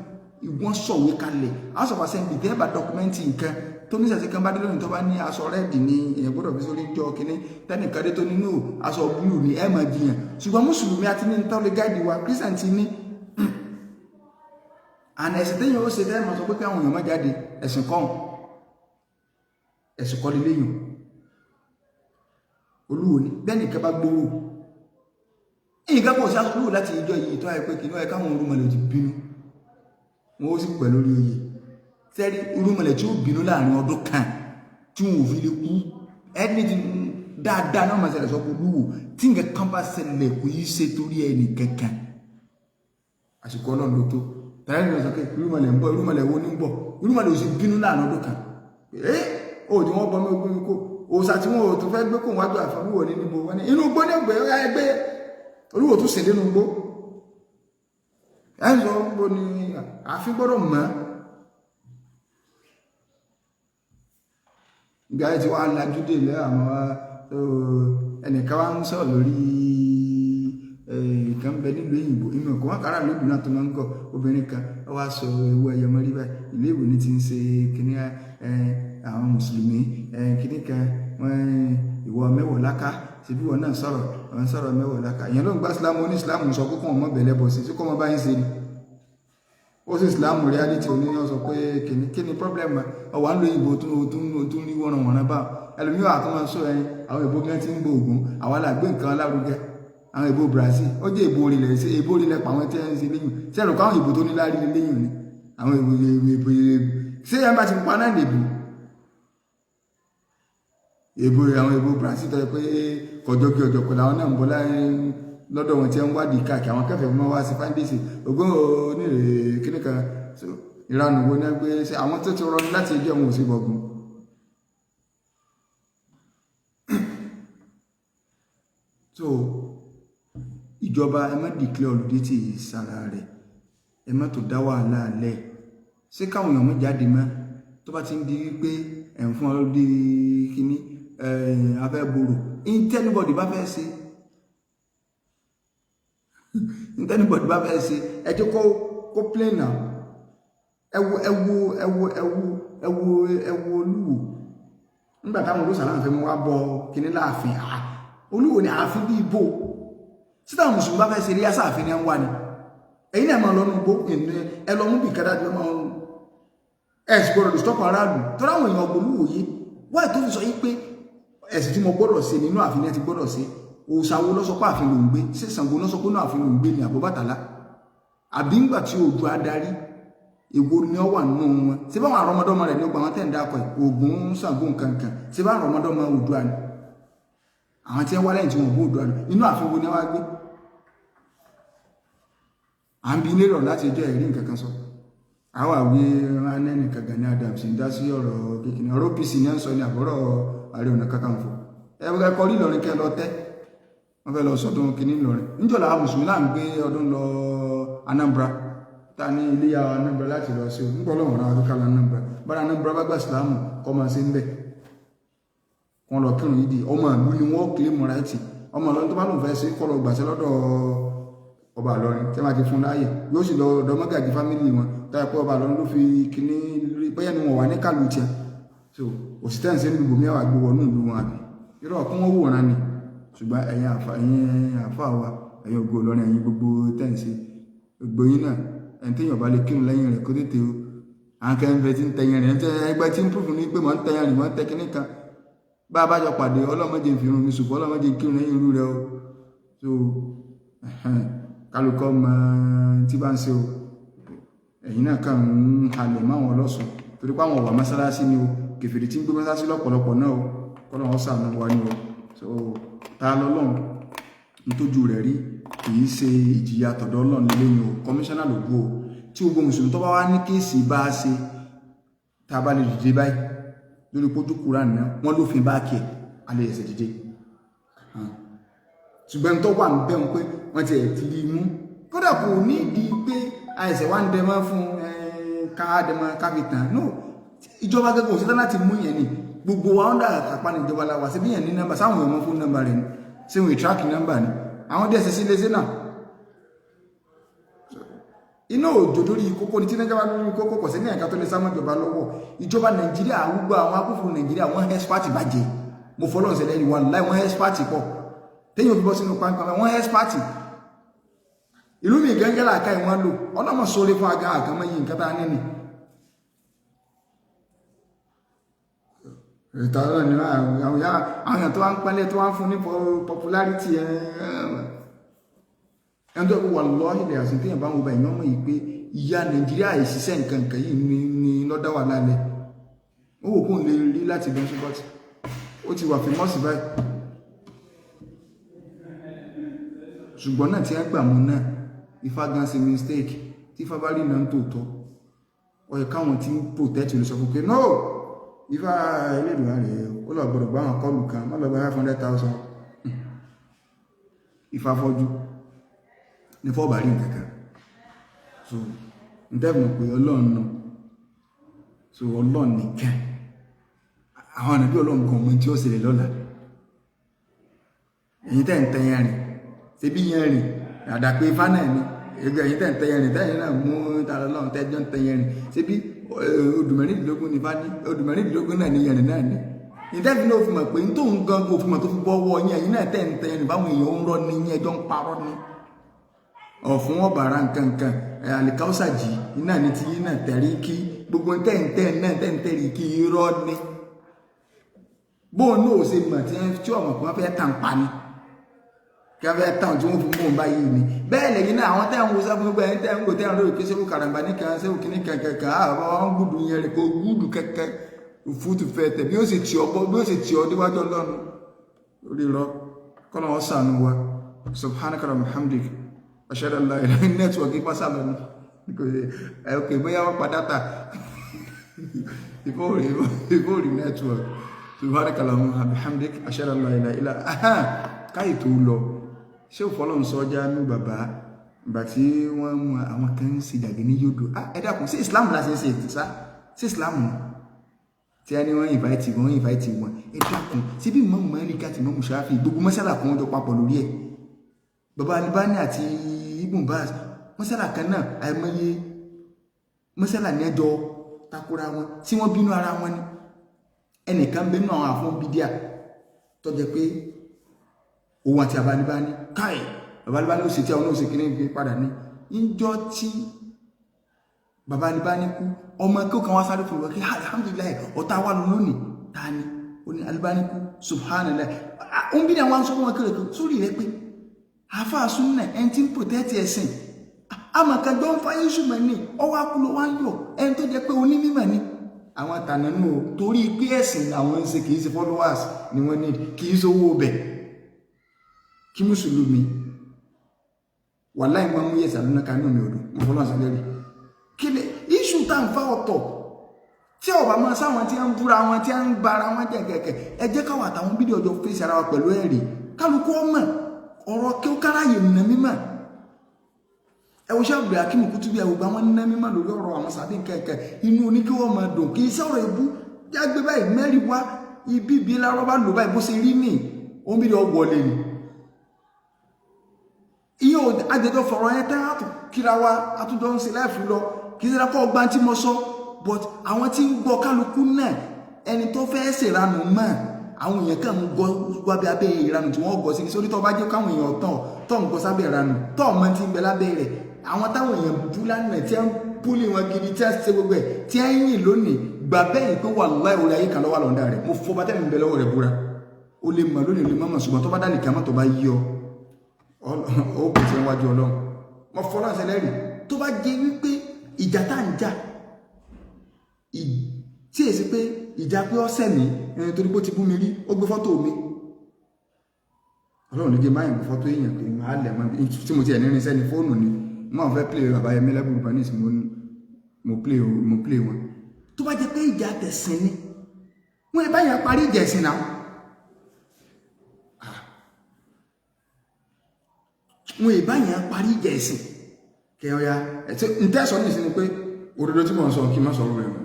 ìwọ́n sọ̀wé kalẹ̀. House of Assembly, tẹ́ bá document nǹkan tó ní sẹ̀sẹ̀ kan bá dé lónìí, tó bá ní aṣọ red ní èèyàn gbọ́dọ̀ fi sórí jọ kínní, tẹ́nìkan dé tó nínú aṣọ blue ní, ẹ̀ máa jiyàn. Ṣùgbọ́n mùsùlùmí àti ní tọ́lẹ̀ guide wa, Christian ti ní àná. Ẹ̀sìn téèyàn ó ṣe tẹ́lẹ̀ máa sọ pé káwọn èèyàn má jáde, ẹ̀sìn kọ́, ẹ̀sìn kọ́ lélẹ́yìn. Olúwo ni bẹ́ẹ̀ nìkan bá gbowó nǹkan kò sí aṣọ láti ìjọ yìí tó àìpé kí ní ọ̀yẹ́ káwọn orúmọlẹ̀ ti bínú, wọn ó sì pẹ̀ lórí oyè. Sẹ́rí orúmọlẹ̀ tí ó bínú láàrin ọdún kan tí wọn ò fi lè kú, ẹni tí dáadáa náà máa ṣẹlẹ̀ sọ pé Olúwo, tí nǹkan kan bá ṣẹlẹ̀, kò yí ṣe torí ẹnì kankan. Àsìkò Ọlọ́run ló tó tàbí ẹni sọ pé irúmọlẹ̀ ń bọ̀. Irúmọlẹ̀ wo ní ń bọ̀? Irúmọlẹ̀ ò sì bínú láàrin ọdún kan ẹ́ ó tí wọ́n bọ́ mí ogún kó òòsà tí wọ́n ò tún fẹ́ gbé kó wájú àfọwọ́ ní níbo wọ́n ní inú gbó ní ẹgbẹ́ ẹgbẹ́. Olúwo tún sèdé nínú gbó ẹ̀ ń sọ gbó ní àfi gbọ́dọ̀ mọ́. Ìgbà tí wàá lajú dé ilé àwọn ẹnìkan wá ń sọ̀rọ̀ lórí ìkan bẹ nílùú òyìnbó inú ọkọ̀ wọn kára lóògùn náà tó máa ń gọ̀. Obìnrin kan ó wá sọ ewu ẹyọ mọ́rí báyìí, ìlú èbò ní ti ń ṣe kíní àwọn mùsùlùmí kíní kan wọ́n ìwọ mẹ́wọ̀ọ́ láká síbí wọn náà sọ̀rọ̀, wọn sọ̀rọ̀ mẹ́wọ̀ọ́ láká. Ìyẹn ló ń gbá Islam, oní Islam sọ pé kó wọn mọ̀ bẹ̀lẹ́ bọ̀ sí sí kó wọn bá yín ṣe ni. Ó sì Islam reality oníyàn sọ pé kíní kíní problem ọwà ń lo ìbò tó tó ń rí wọ́nranwọ̀nran bá ẹlòmíràn àtúnwọ̀n sọ ẹyin. Àwọn ìbò gan ti ń gbọ́ ògùn, àwọn alàgbé nǹkan lárugẹ. Àwọn ìbò Brazil, ó jẹ́ ìbò orílẹ̀ ṣe ìbò orílẹ̀ pa àwọn tí ẹ ń ṣe léyìn ṣé ẹ̀rọ káwọn ìbò tó ní lárí léyìn ni àwọn ìbò ṣé ẹ bá ti pa náà lè bò ìbò. Àwọn ìbò Brazil tó yẹ pé kọjọ kí ọjọ́ pẹ̀lú àwọn náà ń bọ̀ lọ́dọ̀ wọn tí ń wádìí káàkiri àwọn kẹfẹ́ mọ́ wá sí fáńdéṣì ogún onírè kíní kan ìranù wo ní ẹgbẹ́ ṣe àwọn tó ti rọrùn láti ẹjọ́ wọn ò sí bọ̀gùn. So ìjọba, ẹ má declare holiday tí sára rẹ̀, ẹ má tó dá wàhálà lẹ̀. Ṣé káwọn èèyàn mọ́ jáde mọ́ tó bá ti ń di wípé ẹ̀ ń fún ọ lórí kíní afẹ́ borò? Anybody bá fẹ́ ṣe, anybody bá fẹ́ ṣe, ẹ jẹ́ kó plain now. Ẹ wo, ẹ wo, ẹ wo, ẹ wo, ẹ wo, ẹ wo Olúwo nígbà táwọn olóṣàlá ń fẹ́ mú wá bọ kíní láàfin. Olúwo ni ààfin bí ibo títà mùsùlùmí bá fẹ́ ṣe rí àsáàfin ní ẹ ń wá ni. Ẹ̀yin náà máa lọ́nu gbó ẹ lọ mú bí kádà tí wọ́n máa ẹ sì gbọ́dọ̀ stop aráàlú tó ráwọn èèyàn ọgbọ̀n Olúwo yìí wáyé tó fi sọ yìí pé Ẹ̀sìn tí mo gbọ́dọ̀ ṣe nínú ààfin ẹ ti gbọ́dọ̀ ṣe. Òòṣà wo ló sọ pé ààfin ló ń gbé? Ṣé Ṣàngó ló sọ pé inú ààfin ló ń gbé ni àbọ̀bàtálá? Àbí ńgbà tí Oòduà adarí, èwo ni ọ wà nínú wọn? Ṣé báwọn àrọmọdọ́mọ rẹ̀ ní gbogbo àwọn tẹ̀ ń dákọ̀ ẹ̀, Ògún, Ṣàngó, nkankan, ṣé báwọn àrọmọdọ́mọ Oòduà ni? Àwọn tí wọ́n wá lẹ́yìn tí wọ́n bó Oòduà lọ, inú ààfin wo ni wọ́n wá gbé? À ń bi ilé rọ̀ láti ẹjọ́ ẹ̀rí nǹkan kan sọ. Àwọn àwí anẹ́nìkan Gani Adams ń dá sí ọ̀rọ̀ kékeré, ọ̀rọ̀ OPC ní à ń sọ ní àbọ̀rọ̀ Ààrẹ Ọ̀nà Kakanfò. Ẹ kọrí Ìlọrin kẹ́ lọ tẹ́ wọ́n fẹ́ lọ sọdún kìíní Ìlọrin níjọ́ làwọn mùsùlùmí là ń gbé ọdún lọ Anambra ta ní iléyà Anambra láti lọ sí o. Nígbà Ọlọ́run rán akẹ́kọ̀ọ́ Anambra bára Anambra bá gbà sílámù kọ́ máa ṣe ń bẹ̀ wọ́n lọ kírun yìí di ọmọ ìlú ni wọ́n kílé mọ̀ráìtì. Ọmọ Ìlọrin tó bá lòun fẹ́ sí kọ́ lọ gbàṣẹ lọ́dọ̀ ọba Ìlọrin tí wọ́n ti fún láàyè, yóò sì lọ ọ̀dọ̀ mọ́gàjì fámìlì wọn táyà pé ọba Ìlọrin ló fi kíní bóyá ni wọ́n wà ní kàlù tiẹ̀. So òsì tẹ́ ń ṣe ní gbogbo mẹ́wàá gbogbo wọnú ìlú wọn àbí irọ́ kún wọ́n wòran ni. Ṣùgbọ́n ẹ̀yin àfa wa, ẹ̀yin ògo Ìlọrin, ẹ̀yin gbogbo tẹ́ ń ṣe gbogbo yín náà, ẹni téèyàn bá lè kírun lẹ́yìn rẹ̀ kó tètè o. Àwọn kẹ́ńfẹ́ tí ń tẹ̀yìn rẹ̀ ẹgbẹ́ tí ń púfù ní pé mọ̀ ń tẹ̀yìn rẹ̀ mọ̀ ń tẹ́ kíní kan bá a bá jọ pàdé, ọlọ́mọdé ń fi irun mi ṣùgbọ́n ọlọ́mọdé ń kírun lẹ́yìn irú rẹ o. So kálukọ́ mọ tí bá ń ṣe o. Ẹ̀yin náà kàn ń halẹ̀ máwọn ọlọ́sùn torí pé àwọn ọ̀wà mọ́sálásí ni o, kèfèrí tí ń gbé mọ́sálásí lọ́pọ̀lọpọ̀ náà o, kọ́lọ́ wọn ṣàánú wa ni o. So ta lọ́lọ́run ntójú rẹ̀ rí kìí ṣe ìjìyà tọ̀dọ̀ Ọlọ́run lẹ́yìn o. Kọmíṣánná ló bú o. Tí gbogbo mùsùlùmí tó bá wá ní kéèsì bá a ṣe, tá a bá lè dìde báyìí lórí pójú Kúránì náà, wọ́n lófin bá kí ẹ̀ alẹ́ ẹ̀sẹ̀ dìde. Ṣùgbọ́n tó wà ń bẹ̀ wọn pé wọ́n ti ẹ̀ ti rí mú, kódà kò ní di pé àìsẹ̀ wá ń dẹmọ́ fún ká dẹmọ́ káfíntàn no. Ìjọba gẹ́gẹ́ òṣìṣẹ́ láti mú yẹn ni gbogbo wa ń dà kápá ní ìjọba la wà sí bí yẹn ní nọ́mbà sáwọn èèyàn mọ́ fún nọ́mbà rẹ̀ ni, ṣé wọn ìtíráàkì nọ́mbà ni àwọn DSS ilé náà. Iná òjò lórí kókó ní tí nàìjíríà lórí kókó kò sí ní ẹ̀ka tó lè sámọ́ ìjọba lọ́wọ́. Ìjọba Nàìjíríà, gbogbo àwọn agbófinró Nàìjíríà, wọ́n expert bàjẹ́. Mo fọlọ́n sẹlẹ̀ ní wàláì, wọ́n expert pọ̀ téèyàn fi bọ́ sínú pápá, wọ́n expert. Ìlú mi gẹ́gẹ́ làákà ìwọ̀n lò ọlọ́mọ sórí fún aga àkànmọ́ yìí nǹkan tá a ní ni. Ìtàlọ́ ni àwọn èèyàn tó wá ń pẹ́lẹ̀ tó wá ń fún ní popularity ẹni tó wà lọ ilẹ̀ àti téèyàn bá ń wo bá èèyàn mọ̀ yìí pé ìyá Nàìjíríà ìṣiṣẹ́ nǹkan nǹkan yìí ní lọ́dá wà lálẹ́. Ó wò kóun lè rí láti bẹ́ẹ̀ ṣùgbọ́n ó ti wà fímọ́sì báyìí. Ṣùgbọ́n náà tí a gbà mú náà, Ifá gan ṣe mistake. Tí Ifá bá rí náà ń tòótọ́, ó yẹ káwọn tí ń protect lè sọ fún pé no, Ifá Elédùà rẹ̀ ó lọ gbọ́dọ̀ gbá àwọn kọlù kan má lọ gba 500,000. Ifá fọ́jú ní fọ́ọ̀bà rí nǹkan kan. So n tẹ́gùn pé Ọlọ́run náà, so Ọlọ́run nìkan àwọn ànàbí Ọlọ́run gan ọmọ tí ó ṣẹlẹ̀ lọ́la. Ẹ̀yin tẹ́ ń tẹ́yẹ rìn ṣe bí yẹn rìn àdàpé ifá náà ni ẹ̀yin tẹ́ ń tẹ́yẹ rìn tẹ́yìn náà mú tààrà Ọlọ́run tẹ́jọ́ ń tẹ́yẹ rìn ṣe bí odù mẹ́rìndínlógún ní ifá ní odù mẹ́rìndínlógún náà ní yẹn rìn náà ní. Ìtẹ́fì náà fi mọ̀ pé tóun gan kò fi mọ̀ tó fi bọ́ wọ yín. Ẹ̀yin náà tẹ́ ń tẹ́yẹ rìn báwọn èèyàn ń rọ́ ní yín, ẹjọ́ ń parọ́ ní. Ọ̀fun ọ̀bàrà nkankan àlìkáwùsà jì iná ní ti yín náà tẹ̀rí kí gbogbo tẹ́ǹtẹ́ náà tẹ́ǹtẹ́rì kí irọ́ ní. Bóun náà ò ṣe mọ̀ tí ọmọ kan fẹ́ tàn pa ni kí wọ́n fẹ́ tàn tí wọ́n fi mú un báyìí ni. Bẹ́ẹ̀ lẹ́yìn náà àwọn tẹ́ ń wo sẹ́fún gbogbo ẹ̀yin tẹ́ ń wò tẹ́ ń lórí pé sẹ́wọ́ karambà nìkan sẹ́wọ́ kìíní kankan àwọn wọn gùdù yẹn rẹ̀ kó gùdù kẹ́kẹ́ òfútu fẹ́ tẹ̀ bí ó sì tì ọ́ bọ́ bí ó sì tì ọ́ déwájú Ọlọ́run lórí rọ kọ́nà wọn sànù wa. Subhanaka wa hamdik ashhadu an la ilaha illa network ipá sálọ ni ok bóyá wọ́n pa data ìfóòrì network. Subhanaka wa hamdik ashhadu an la ilaha illa káyì tó lọ. Ṣé òfọlọ́n sọjá ní bàbá ìgbà tí wọ́n mú àwọn kan ń ṣe jàgé ní yódò? Ẹ dákun, sí Islam la ṣe ń ṣe sá sí Islam tí a ní wọ́n invite wọn invite wọn. Ẹ dákun, sí bí Imam Málíkì àti Imam Ṣáfì gbogbo mọ́sálà kan jọ papọ̀ lórí ẹ̀, bàbá Albani àti Ibn Baz mọ́sálà kan náà, àìmọye mọ́sálà ní ẹjọ́ takora wọn tí wọ́n bínú ara wọn ni. Ẹnìkan bínú àwọn àfọ́n bídíà tó jẹ́ pé òun àti Àbálíbání káì Àbálíbání ó sì tí àwọn oṣù kìíní fi padà ní ìjọ tí bàbá Albani kú, ọmọ kí ó kan wá sáré fún wọn kí alhamdulilayi ọ̀tá wà lónìí ta ni Ó ní Albani kú, subhanallah. Ó ń bí ní àwọn sọ wọn kéré sórí rẹ pé àáfàá súnà ẹni tí ń protect ẹ̀sìn àmọ̀kànjọ́ ń fáyé ṣùgbọ́n ní ọwọ́ akúlò wá ń yọ ẹni tó jẹ́ pé onímọ̀ ni àwọn tànánú o, torí pé ẹ̀sìn làwọn ń ṣe, kì í ṣe followers ni wọ́n ní, kì í ṣe owó bẹ̀ kí mùsùlùmí wàláì máa mú yẹ̀sà lónà kanú mi odò mo fọlọ́n sí lẹ́rìí kí lè iṣu tá ń fa ọ̀tọ̀ tí ọba máa sáwọn tí ń búra wọn tí ń bara wọn jẹ kẹ̀kẹ́. Ẹ jẹ́ káwọn àtàwọn bídíò ọjọ́ fèsì ara wa pẹ̀lú ẹ̀rí, kálukú ọmọ ọ̀rọ̀ kí ó káráyè nà mímọ̀. Ẹ wo sẹ́wọ̀n Akimu Kutubi, ẹ wo gba wọn ná mímọ̀ lórí ọ̀rọ̀ àwọn sàbí kẹ̀kẹ́, inú oníkí wọn máa dùn. Kì í sọ̀rọ̀ ebú jágbe báyìí mẹ́rin wá ibi bí lárọ́ bá lò báyìí bó ṣe rí nì ó ń bí lọ wọlé ni. Iye àjẹjọ fọ̀rọ̀ yẹn tẹ́ àtò kíra wa àtúndọ̀ ń ṣe láìfù lọ, kì í ṣe dákọ̀ ọgbà tí mo sọ, but àwọn tí ń gbọ́ kálukú náà ẹni tó fẹ́ ṣèranù mọ́ àwọn èèyàn kàn ń gọ wábẹ́ abẹ́ ìranù tí wọ́n gọ sí ní sórí tó bá jẹ́ káwọn èèyàn tán tó ń gọ sábẹ́ ìranù tó ọmọ tí ń bẹ lábẹ́ rẹ̀, àwọn táwọn èèyàn bú lánàá tí ń búlì wọn gidi tí ń ṣe gbogbo ẹ̀ tí ń yìn lónìí gbà bẹ́ẹ̀ pé wallahi orí ayé kan lọ́wọ́ lọ́ndà rẹ̀. Mo fọ́ bàtẹ́ mi bẹ lọ́wọ́ rẹ̀ búra, ó lè mọ̀ lónìí lè mọ̀mọ̀, ṣùgbọ́n tó bá dálì kí a mọ̀ tó bá yí ọ ó kò tí ń wájú Ọlọ́run. Mo fọ́ láṣẹ lẹ́rìí tó bá jẹ́ wípé ìjà tá ń jà tí èsì pé ìjà pé ọ́sẹ̀ mi ẹni torí pé ó ti bú mi rí, ó gbé fọ́tò mi, Ọlọ́run ní jẹ́ máa ń gbé fọ́tò èèyàn pé máa lẹ̀ mọ́ tí mo ti ẹ̀ nírinṣẹ́ ní fóònù ni mo máa fẹ́ play bàbá Yẹmí lẹ́bùrú ní ìsìn mo play wọn. Tó bá jẹ́ pé ìjà tẹ̀sìn ni wọ́n lè báyà parí ìjà ẹ̀sìn náà, wọ́n lè báyà parí ìjà ẹ̀sìn kẹ́ ọya ntẹ́sọ̀ ní ìsìn ni pé òdodo tí mò ń sọ kí n má sọ rẹ̀ mọ́.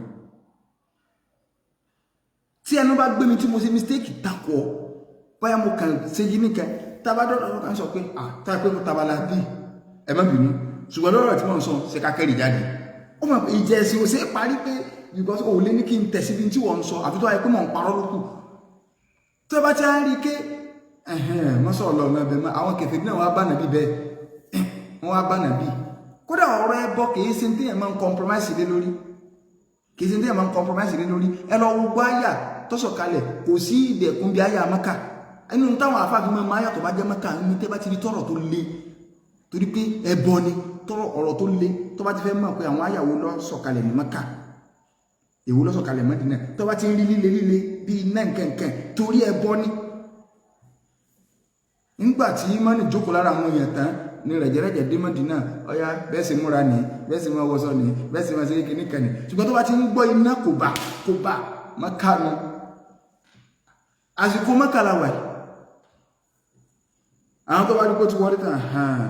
Tí ẹnu bá gbé mi tí mo ṣe mistake takọ báyà mo kàn ṣe yí nìkan tábà dọ́dọ̀ kan sọ pé à táyà pé mo tabala bí ẹ má bínú, ṣùgbọ́n lọ́rọ̀ tí mò ń sọ ṣe ká kẹ́rì jáde ó mọ̀ pé ìjẹ́ ẹ̀sìn ò ṣe é parí pé because ò lé ní kí n tẹ̀ síbi tí wọ́n ń sọ àfi tó wáyé pé mò ń parọ́ lókù tó bá ti á rí ké mọ́ sọ̀rọ̀ lọ́nà ẹbẹ̀ mọ́ àwọn kẹfẹ́ náà wá bá nàbí bẹ́ẹ̀ wọ́n wá bá nàbí kódà ọ̀rọ̀ ẹbọ kìí ṣe téèyàn máa ń compromise lé lórí, kìí ṣe téèyàn máa ń compromise lé lórí. Ẹ lọ wo gbọ́ àyà tó sọ̀kalẹ̀ kò sí ìdẹ̀kùn bí àyà Mẹ́kà ẹnu táwọn afáàfin máa máa yàtọ̀ bá jẹ́ Mẹ́kà ní tẹ́ bá ti rí tọ̀rọ̀ tó le torí pé ẹbọ ni tọ̀rọ̀ ọ̀rọ̀ tó le tó bá ti fẹ́ mọ̀ pé àwọn àyàwó ló sọ̀kalẹ̀ ní Mẹ́kà èwo ló sọ̀kalẹ̀ Mẹ́dínà tó bá ti ń rí líle líle bí iná nkankan torí ẹbọ ni. Nígbà tí mọ́nì jókòó lára àwọn èèyàn tán ní rẹ̀jẹ̀rẹ̀jẹ̀ dé Mẹ́dínà ọ̀yá bẹ́ẹ̀ sì múra ní bẹ́ẹ̀ sì máa wọṣọ ní bẹ́ẹ̀ sì máa ṣe kékeré kan ní, ṣùgbọ́n tó bá ti ń gbọ́ iná kò bá kò bá Mẹ́kà nu àsìkò Mẹ́kà la wà yìí. Àwọn tó bá rí pé ó ti wọlé tán hàn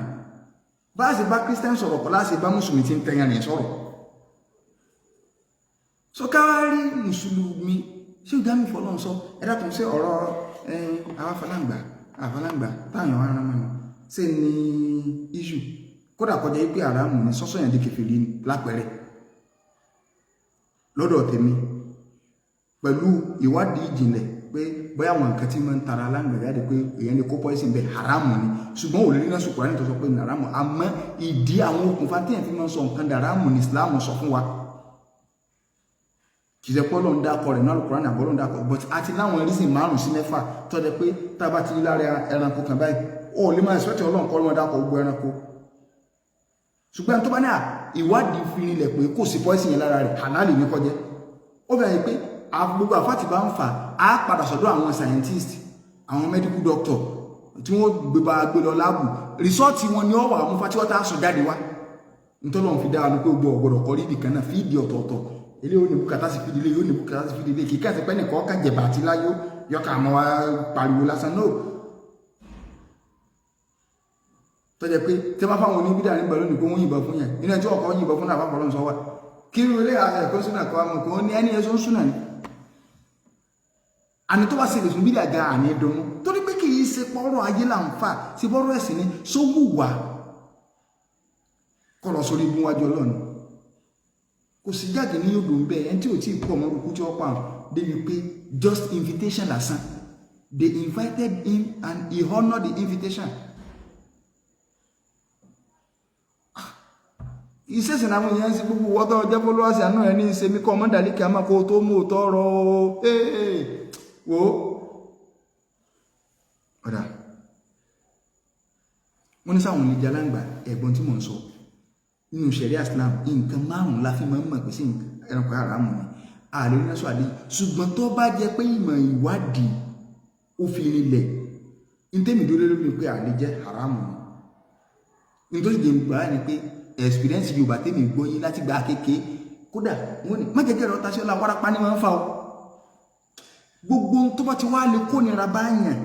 bá a sì bá Christian sọ̀rọ̀ kọ́ láti bá mùsùlùmí tí ń tẹ̀yàn rìn sọ̀rọ̀ so káwá rí mùsùlùmí ṣé ò dámì fọlọ́n sọ ẹ dákun sí ọ̀rọ̀ àwọn afọláǹgbà àfọláǹgbà táwọn ará mọ́nu ṣe ní issue kódà kọjá pé àràmù ní sọ́sọ́ yẹn di kèfèrí lápẹẹrẹ lọ́dọ̀ tèmi pẹ̀lú ìwádìí ìjìnlẹ̀ pé bóyá àwọn nǹkan tí máa ń tara aláǹgbà jáde pé èèyàn lè kó poison bẹ́ẹ̀ haramu ni, ṣùgbọ́n ò lè rí náà sùkúránì tó sọ pé ní haramu, àmọ́ ìdí àwọn okùnfà téèyàn fi máa ń sọ nǹkan dàrámù ní Islam sọ fún wa. Kì í ṣe pé Ọlọ́run dákọ rẹ̀ náà Al-Qur'an àbọ̀ Ọlọ́run dákọ, but àti láwọn reason 5 sí 6 tó jẹ́ pé tá a bá ti rí lára ẹranko kan báyìí ó lè máa expect Ọlọ́run kọ́ ló máa dákọ gbogbo ẹranko, ṣùgbọ́n tó bá ní à ìwádìí fi rinlẹ̀ pé kò sí poison yẹn lára rẹ̀ halali ní kọjẹ́ ó bẹ̀rẹ̀ pé gbogbo àfáàtì bá ń fà á padà sọ́dọ̀ àwọn scientist àwọn medical doctor tí wọ́n gbé bá gbé lọ láàbù rìsọ́ọ̀tì wọn ni ó wà mú fati wọ́n tá a sọ jáde wá ntọ́lọ́run fi dáa ní pé gbogbo ọ̀gbọ̀dọ̀ kọrí ibì kan náà fíìdì ọ̀tọ̀ọ̀tọ̀ ilé yóò ní bùkátà sí fíìdì ilé yóò ní bùkátà sí fíìdì ilé kì í kàtí pẹ́ nìkan ọkà jẹ̀bà àti láyó yọkà àmọ́ wa pariwo lásán náà tọ́jẹ́ pé tí wọ́n fáwọn oníbídà nígbà lónìí pé wọ́n yìnbọn fún yẹn inú ẹjọ́ ọkọ̀ yìnbọn fún náà fáfọlọ́n sọ wà kí irú ilé ẹ̀kọ́ súnà kọ́ àmọ́ kò ní ẹni ẹ̀sọ́ súnà ni àní tó bá ṣe lè sùn bídà ga àní dunnú torí pé kì í ṣe pọ́rọ̀ ayé là ń fà sí pọ́rọ̀ ẹ̀sìn ni sówù wà kọ́ lọ sórí ibú wájú Ọlọ́run kò sí jáde ní odò ń bẹ ẹni tí ò tí ì kú ọmọ orúkú tí ó pa àwọn débi pé just invitation lásán they invited him and he honoured the invitation. Ìṣẹ̀sìn àwọn èèyàn sí gbogbo wọ́tọ́ ọjọ́ fọlọ́wọ́sì àánú ẹ̀ ní í ṣe mí kọ́ ọmọdàlíkì àmọ́ kó tó mú òótọ́ rọ o. Wo ọ̀dà wọ́n ní sáwọn olè aláǹgbá. Ẹ̀gbọ́n tí mò ń sọ nínú ṣẹ̀ríà Islam, nǹkan márùn-ún la fi máa ń mọ̀ pé sí ẹranko haramu ni ààrẹ ní sọ àdé. Ṣùgbọ́n tó bá jẹ́ pé ìmọ̀ ìwádìí ó fi rinlẹ̀, ntẹ́mi dúró lórí pé àlè jẹ́ haramu ni. Nítorí jẹ́ gbà ni pé experience Yorùbá tẹ́mi gbọ́ yín láti gbà kéke, kódà wọ́n ní má jẹ́jẹ́ rẹ̀ ọ̀tá sí ọ̀la wárápá ní máa ń fa o. Gbogbo tó bá ti wá lè kó nira báyàn,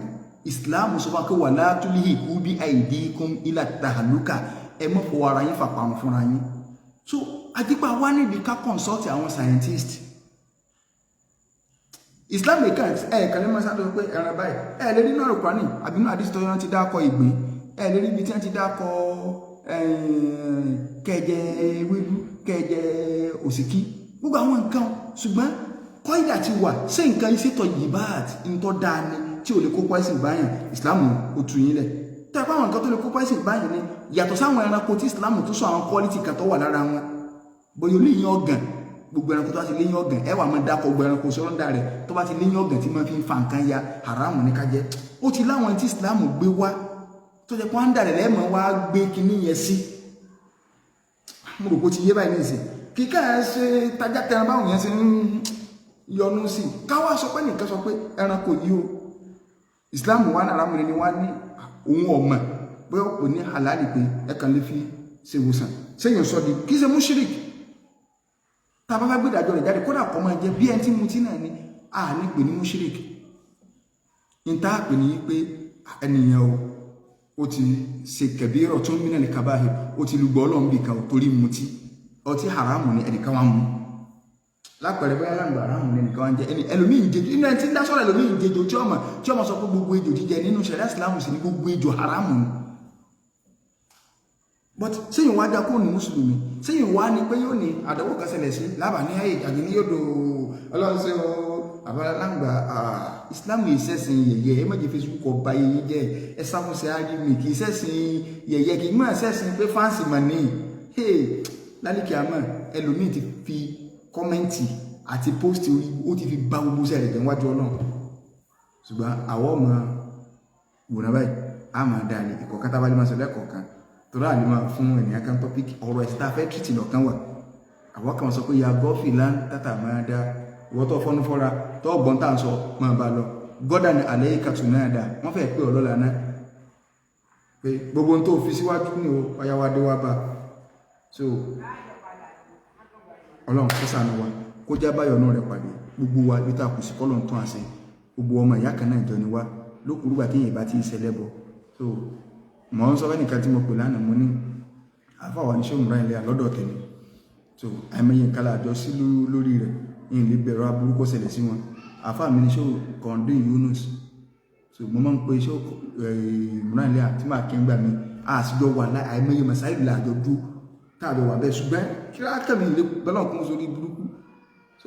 Islam sọ fún wa pé wala tulhiku bi aidikum ila tahaluka, ẹ mọ́ fọwọ́ ara yín fàpamọ́ fúnra yín. So àdìpá wá níbi ká consult àwọn scientist. Islam nìkan ẹ kàn lè máa sáré pé ẹran báyìí, ẹ lè rí inú Àlùkùránì àbí inú àdìsí tó yẹn ti dákọ ìgbín, ẹ lè rí ibi tí wọ́n ti dákọ kẹjẹ ewédú, kẹjẹ òsìkí, gbogbo àwọn nǹkan. Ṣùgbọ́n kọ́ìdà ti wà ṣé nǹkan yìí ṣètò yìí bá ntọ́ dáa ni tí ò lè kó pọ́ìsì báyàn, Islam ò tù yín lẹ̀. Tẹ́ bá àwọn nǹkan tó lè kó pọ́ìsì báyàn ni, yàtọ̀ sáwọn ẹranko tí Islam tó sọ àwọn quality kan tó wà lára wọn, bóyá olóyìn ọ̀gàn, gbogbo ẹranko tó bá ti léyìn ọ̀gàn, ẹ wà máa dákọ̀ gbogbo ẹranko sọ́rọ́ndà rẹ̀ tó bá ti léyìn ọ̀gàn tí máa fi ń fa nǹkan ya, haramu ní ká jẹ. Ó ti láwọn tí Islam gbé wá tó jẹ́ pé wọ́n ń dàrẹ̀ lẹ́mọ̀ wá gbé kinní yẹn sí. Mo rò pé ó ti yé báyìí nísìn. Kíkà ẹ ṣe tajà tẹran báwọn yẹn ṣe ń yọnu sí, káwá sọ pé nìkan sọ pé ẹranko yìí o, Islam wà ní haramu ni wá ní òun ọmọ bóyá kò ní halali pé ẹ kàn lè fi ṣe ìwòsàn sẹ́yìn sọ di kí ṣe mushrik. Tá a bá fẹ́ gbé ìdájọ́ rẹ̀ jáde, kódà kọ́ máa jẹ bí ẹni tí mutí náà ni, a ní pè ní mushrik. Ní tá a pè ní pé ẹnìyàn o, ó ti ṣe kẹbírọ̀ tó ń mìíràn ní kábàáhì, ó ti lùgbọ́ ọlọ́run bì kan torí mutí. Ọtí haramu ni ẹnìkan wá mú lápẹẹrẹ, bóyá láǹgbà haramu ni ẹnìkan wá ń jẹ, ẹni ẹlòmíì ń jẹjọ inú ẹni tí ń dá sọ̀rọ̀, ẹlòmíì ń jẹjọ tí ọmọ sọ pé gbogbo ejò jíjẹ nínú ṣẹ̀ríà Ìsìlámù sì ní gbogbo ejò haramu ni. But sẹ́yìn wá dákó ní mùsùlùmí, sẹ́yìn wá ní pé yóò ní àdánwò kan ṣẹlẹ̀ sí lábà ní ayé ìjàgì ní yóò dò ọlọ́run sí o àbáláńgbà. Islam yìí ṣẹ̀sìn yẹ̀yẹ́. Ẹ má jẹ́ Facebook ọba yìí jẹ́ ẹ sáfúnṣe ágímì. Kì í ṣẹ̀sìn yẹ̀yẹ́, kì í má ṣẹ̀sìn pé fans mà ní lálìkí. Àmọ́ ẹlòmíì ti fi comment àti post orí, ó ti fi bá gbogbo sẹ́rẹ̀ jẹ́ wájú ọlọ́run. Ṣùgbọ́n àwọn ọmọ wòrán báyìí a máa dá ní ìkọ̀kan tá a bá lè máa sọ lẹ́kọ̀ọ̀kan, torí àlè máa fún ènìyàn kan topic ọ̀rọ̀ ẹ̀sìn tá a fẹ́ treat lọ́kàn wà. Àwọn kan sọ pé ya gọ́ọ̀fì lá tátà máa dá ìwọ́ tó fọ́nú fọ́ra tó ọgbọ́n tá à ń sọ máa bá lọ gọ́dà ní àlẹ́ ìkàtù náà dá. Wọ́n fẹ́ pé ọlọ́la náà pé gbogbo ohun tó fi síwájú ní o ọyá wa dé wá bá. So ọlọ́run kó ṣàánú wa, kó já báyọ̀ náà rẹ̀ pàdé gbogbo wa ibi tá a kù sí, kọ́lọ̀ ń tún àṣẹ. Gbogbo ọmọ ìyá kan náà jọ ni wá lókùrúgbà tí èèyàn bá ti ń ṣẹlẹ̀ bọ̀. So mọ̀ ń sọ fẹ́ nìkan tí mo pè lánàá, mo ní àfàwà ní sọ́mùrà ilẹ̀ lọ́dọ̀ tèmi. So àìmọye nǹkan láàjọ sí lórí rẹ̀, yìí lè bẹ̀rù aburú kó ṣẹlẹ̀ sí wọn. Àfà mi ní ṣó kọ̀ǹdín Yunus. So mo máa ń pe ṣó ìmúra ilẹ̀ àti máa kí ń gbà mí àṣìjọ wà láì àìmọye masáìlì làjọ dúró táàjọ wà bẹ́ẹ̀. Ṣùgbọ́n kíláàkà mi lè bẹ́lọ̀ kún sórí burúkú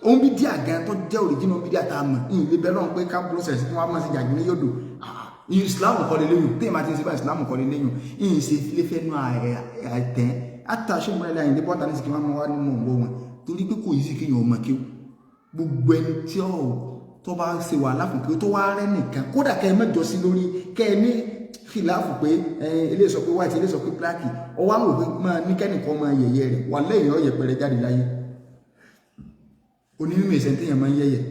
òun bí díà gan tó jẹ́ òrìjìnà bí díà tá a mọ̀ yìí lè bẹ́lọ̀ pé ká process tí wọ́n á mọ̀ sí jàgbé ní yòdò. Islam kọ́ lé léyìn téèyàn máa ti ń ṣe bá Islam kọ́ lé léyìn yìí ṣe lè fẹ́ nu àìtẹ́ àtàṣe ìmúra ilẹ̀ àyìndé bọ́ta ní sìkì máa wá ní mọ̀ ń wọ́ wọn, torí pé kò yí sí kéèyàn ọmọ kí gbogbo ẹni tí ó tó bá ṣe wàhálà fún kí ó tó wá rẹ́ nìkan, kódà kẹ́ ẹ mẹ́jọ sí lórí kẹ́ ẹ ní kìláàfù pé eléyìí sọ pé white, eléyìí sọ pé black, ọwọ́ àwọn òfin máa ní kẹ́nìkan máa yẹ̀yẹ́ rẹ̀ wà lẹ́yìn ọ̀yẹ̀ pẹ̀rẹ̀ jáde láyé. Onímọ̀ ìṣẹ́ téèyàn máa ń yẹ̀yẹ̀,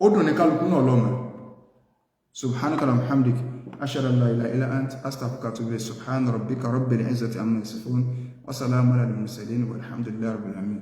ó dùn ní kálukú náà lọ́mọ. Subhanaka wa hamdik, ashhadu an la ilaha illa ant, astaghfiruka wa atubu ilayk. Subhana rabbika rabbil izzati amma yasifun wa salamun ala al mursalin, walhamdulillahi rabbil alamin.